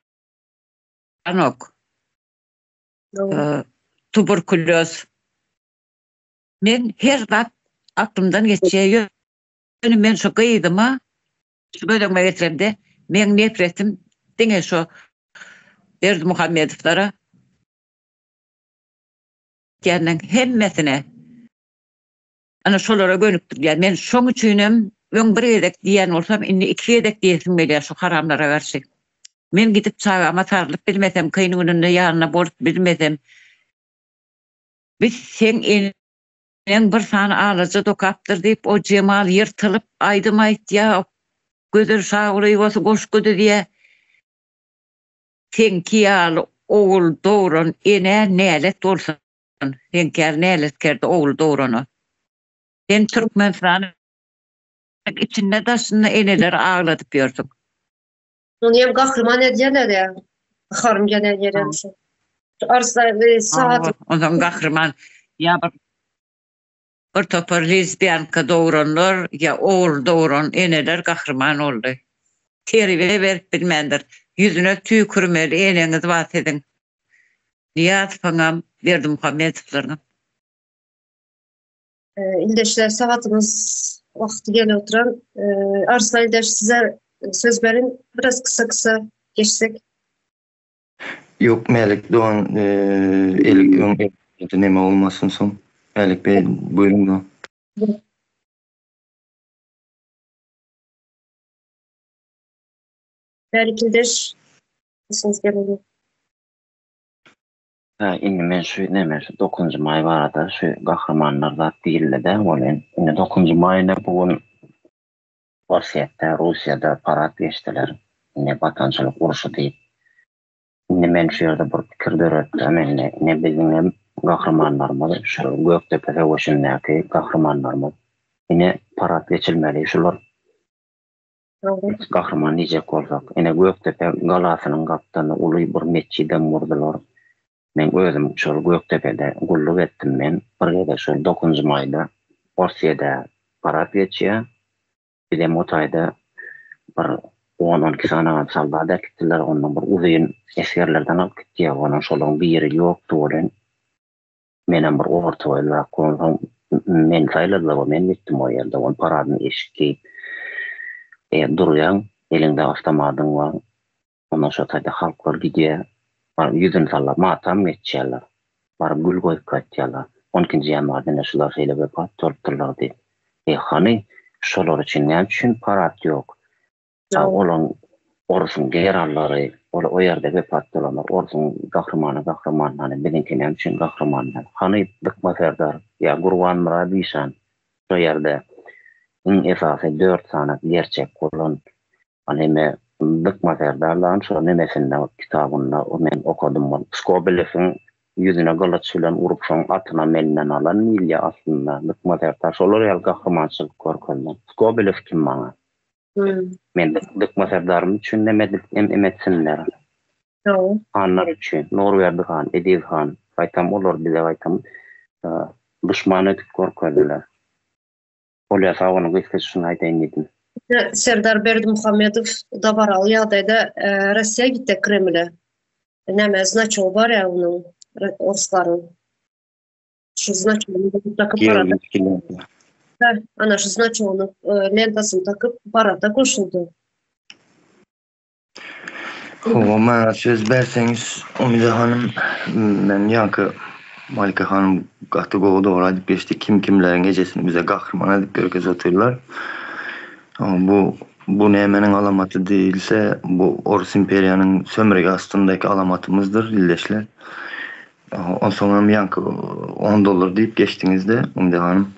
Tuberkulýoz. Men her zat aklymdan geçýär. Ýöne men şu gyzyma Şu göz öňüme getiremde, meň nefretim diňe şo Berdimuhamedowlara diýenleň hemmesine ana şolara gönükdirilýär. Men şoň üçinem öň bir gezek diýen bolsam, indi iki gezek diýesim gelýär şu haramlara garşy. Men gidip çagama sarlyp bilmesem, kyn gününde ýanynda bolup bilmesem, biz seň Eneň bir sany alaja dokapdyr diýip, o Jemal ýyrtylyp aýdym aýtýa, Gözel Şagulyýewasy goşgy düzýä. Seňki ýaly ogul dogran enä nälet bolsun. Seňki ýaly näletkerde ogul dograna. Sen Türkmenistanyň içinde daşynda eneleri agladyp ýörsüň. Ony hem gahryman edýärler ýa. Gaharym gelen ýeri hem şu. Arslan e, saat Ondan gahryman ýa bir bir topar lezbiýanka dogranlar ýa ogul dogran eneler gahryman boldy. Terbiýe berip bilmändir. Ýüzüne tüýkürmeli eneňiz bar siziň. Nyýazowyňam, Berdimuhamedowlaryňam. Ildeşler sagatymyz wagty gelip oturan. Arslan ildeş size söz berin. Biraz kısa kısa geçsek. Yok Mälik dogan el öň neme olmasyn soň. Mälik bey buýruň dogan. Mälik ildeş sesiňiz gelmedi. Hä, indi men şu neme şu dokuzynjy maý barada şu gahrymanlar zat diýildi-dä welin, indi dokuzynjy maýda bu gün Orsýetde, Russiýada parad geçdiler. Indi Watançylyk urşy diýip. Indi men şu ýerde bir pikir döretdim indi. Ine biziňem gahrymanlarymyz şu Gökdepe söweşindäki gahrymanlarymyz. Ine parad geçilmeli şular. Gahryman diýjek bolsak, ine Gökdepe galasynyň gapdalynda uly bir metjidem gurdular. Men özüm şol Gökdepede gulluk etdim men. Bir gezek şol dokuzynjy maýda Orsýede parad geçýär. Bizem o taýda bir on-on iki sany soldat äkitdiler. Ondan bir uzyn esgerlerden alyp gitýär. Onuň şolaryň biri ýokdy welin, Menem bir orta boýlyrak bolsam, meni saýladylar we men gitdim o ýerde. Ol paradny eşik geýip, e, durýaň, eliňde awtomadyň bar. Ondan şo taýda halklar gidýär. Baryp ýüzüni sallap matam geçýärler. Baryp gül goýup gaýtýarlar. On ikinji ýanwarda ine şular şeýle wepat bolupdyrlar diýip. E, hany, şolar üçin näme üçin parad ýok? A olaň orusyň generallary, ol o ýerde wepat bolanlar, orusyň gahrymany gahryman, hany biziňki näme üçin gahryman däl? Hany Dykma serdar ýa Gurbanmyrat işan şo ýerde iň esasy dört sany gerçek bolan neme Dykma serdarlaň şo nemesinde kitabynda men okadym ol Skobelewiň ýüzüne gylyç bilen urup şoň atynam elinden alan diýilýär aslynda Dykma serdar şolar ýaly gahrymançylyk görkezdi. Skobelew kim maňa? Men Dykma serdarym üçin hem edip hem etsinler. Hanlar üçin, Nurberdi han, Eziz han, gaýtam olar bize gaýtam duşman edip görkezdiler. Bolýa sag boluň gysgaça şuny aýdaýyn diýdim. Serdar Berdimuhamedow dabaraly ýagdaýda Russiýa gitdi Kremle. Näme znaçogy bar ýa onuň orslaryň. Şu znaçogyny takyp parada. Ana şu znaçogyny lentasyny takyp parada goşuldy. Hawa, maňa söz berseňiz, Umyda hanym, men ýaňky Malika hanym gaty gowy dogry aýdyp geçdi, kim kimleriň ejesini bize gahryman edip görkezip otyrlar. Bu bu nämeniň alamaty diýilse, bu Orus imperiýanyň sömürgi astyndaky alamatymyzdyr, ildeşler. Onsoňam ýaňky on dollar diýip geçdiňizde, Umyda hanym.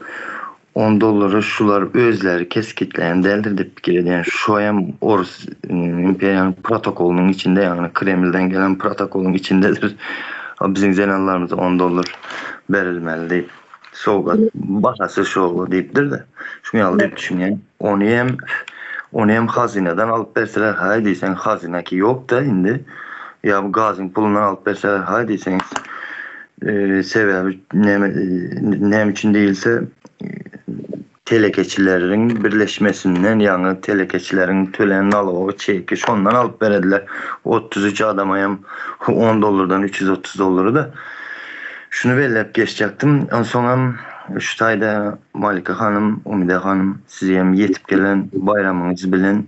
On dollary şular özleri kesgitleýän däldir diýip pikir edýän. Şu hem orus imperiýanyň protokolynyň içinde, ýagny Kremlden gelen protokolyň içindedir. Biziň zenanlarymyza on dollar berilmeli diýip. Sowgat bahasy şo diýipdir-de. Şuny ýaly diýip düşünýän. Ony hem ony hem hazynadan alyp berseler, haý diýseň hazynaki ýok-da indi. Ýa bu gazyň pulundan alyp berseler haý diýseňiz. Sebäbi näme näme üçin diýilse telekeçileriň birleşmesinden ýagny telekeçileriň tölän nalogy çeki şondan alyp berediler. 33 adama hem 10 dollardan 330 dollary da. Şuny belläp geçjekdim. Onsoňam şu taýda Malika hanym, Umide hanym sizi hem ýetip gelen baýramyňyz bilen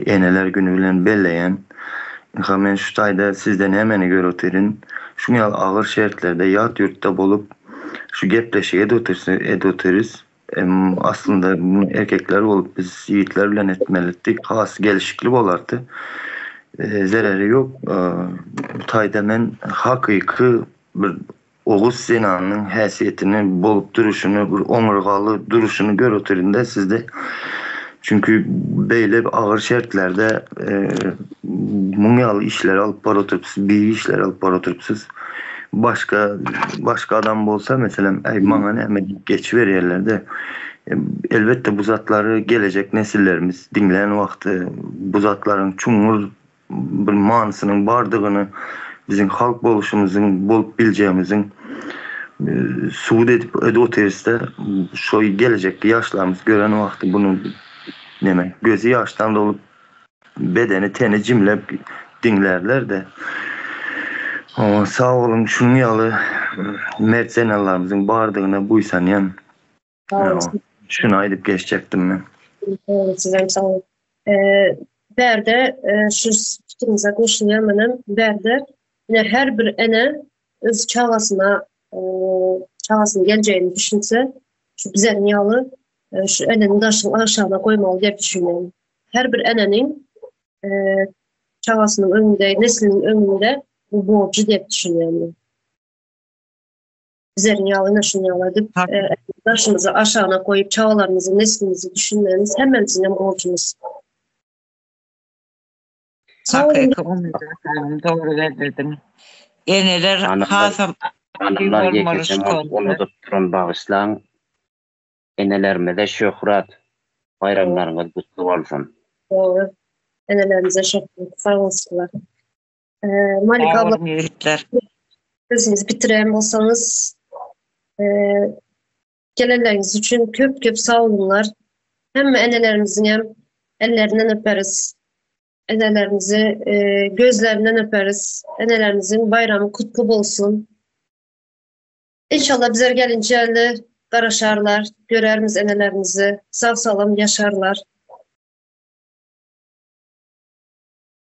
Eneler güni bilen belleýän. Ynha men şu taýda sizde nämeni görüp otyryn. Şuň ýaly agyr şertlerde ýat ýurtda bolup şu gepleşigi edip otyrys. Aslynda muny erkekler bolup biz ýigitler bilen etmelitdik. Has gelşikli bolardy. Zereri ýok. Bu taýda men hakyky bir oguz zenanynyň häsiýetini, bolup duruşyny, bir oňurgaly duruşyny gör otyryn-da sizde. Çünki beýle bir agyr şertlerde muň ýaly işleri alyp baryp oturypsyz, beýik işleri alyp baryp oturypsyz. Başga başga adam bolsa, meselem, äý maňa näme diýip geçiberýärler-de. Elbetde bu zatlary gelejek nesillerimiz diňlän wagty bu zatlaryň çuňňur bir manysynyň bardygyny, biziň halk boluşymyzyň, bolup biljegimiziň subut edip edip otyrysda, şo gelejekki ýaşlarymyz gören wagty bunu neme, gözi ýaşdan dolup, bedeni, teni jimlep diňlärler-de. Sag boluň, şunuň ýaly mert zenanlarymyzyň bardygyna buýsanýan. Şuny aýdyp geçjekdim men. Sizem sag boluň. Bärde şu pikiriňize goşulýan menem. Bärde ine her bir ene öz çagasyna çagasynyň geljegini düşünse, şu bizeniň ýaly şu eneniň daşyny aşagyna goýmaly diýip düşünýän. Her bir eneniň çagasynyň öňünde, nesliniň öňünde bu borjy diýip düşünýän men. Bizleriň ýaly ine şuny ýaly edip, daşymyzy aşagyna goýup, çagalarymyzy, neslimizi düşünmegimiz hemmämiziň hem borjumyz. Hakyky Umyda hanym dogry bellediň. Eneler hasam aktiw bolmaly şkolda. Unudyp duran bagyşlaň. Enelerimize şöhrat. Baýramlaryňyz gutly bolsun. Dogry. Enelerimize şöhrat. Sag bolsunlar. Malika abla ýigitler. Sözüňizi bitiren bolsaňyz, gelenleriňiz üçin köp köp sag boluňlar. Hemme enelerimiziň hem ellerinden öperis. Enelerimizi gözlerinden öperis. Enelerimiziň baýramy kutly bolsun. Inşallah bizler gelinçeli garaşarlar, görermiz enelerimizi. Sag salam ýaşarlar.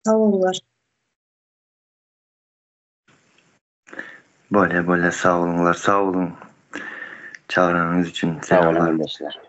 Sag boluňlar. Bolýa bolýa sag boluňlar sag boluň çagyranyňyz üçin Sag boluň ildeşler.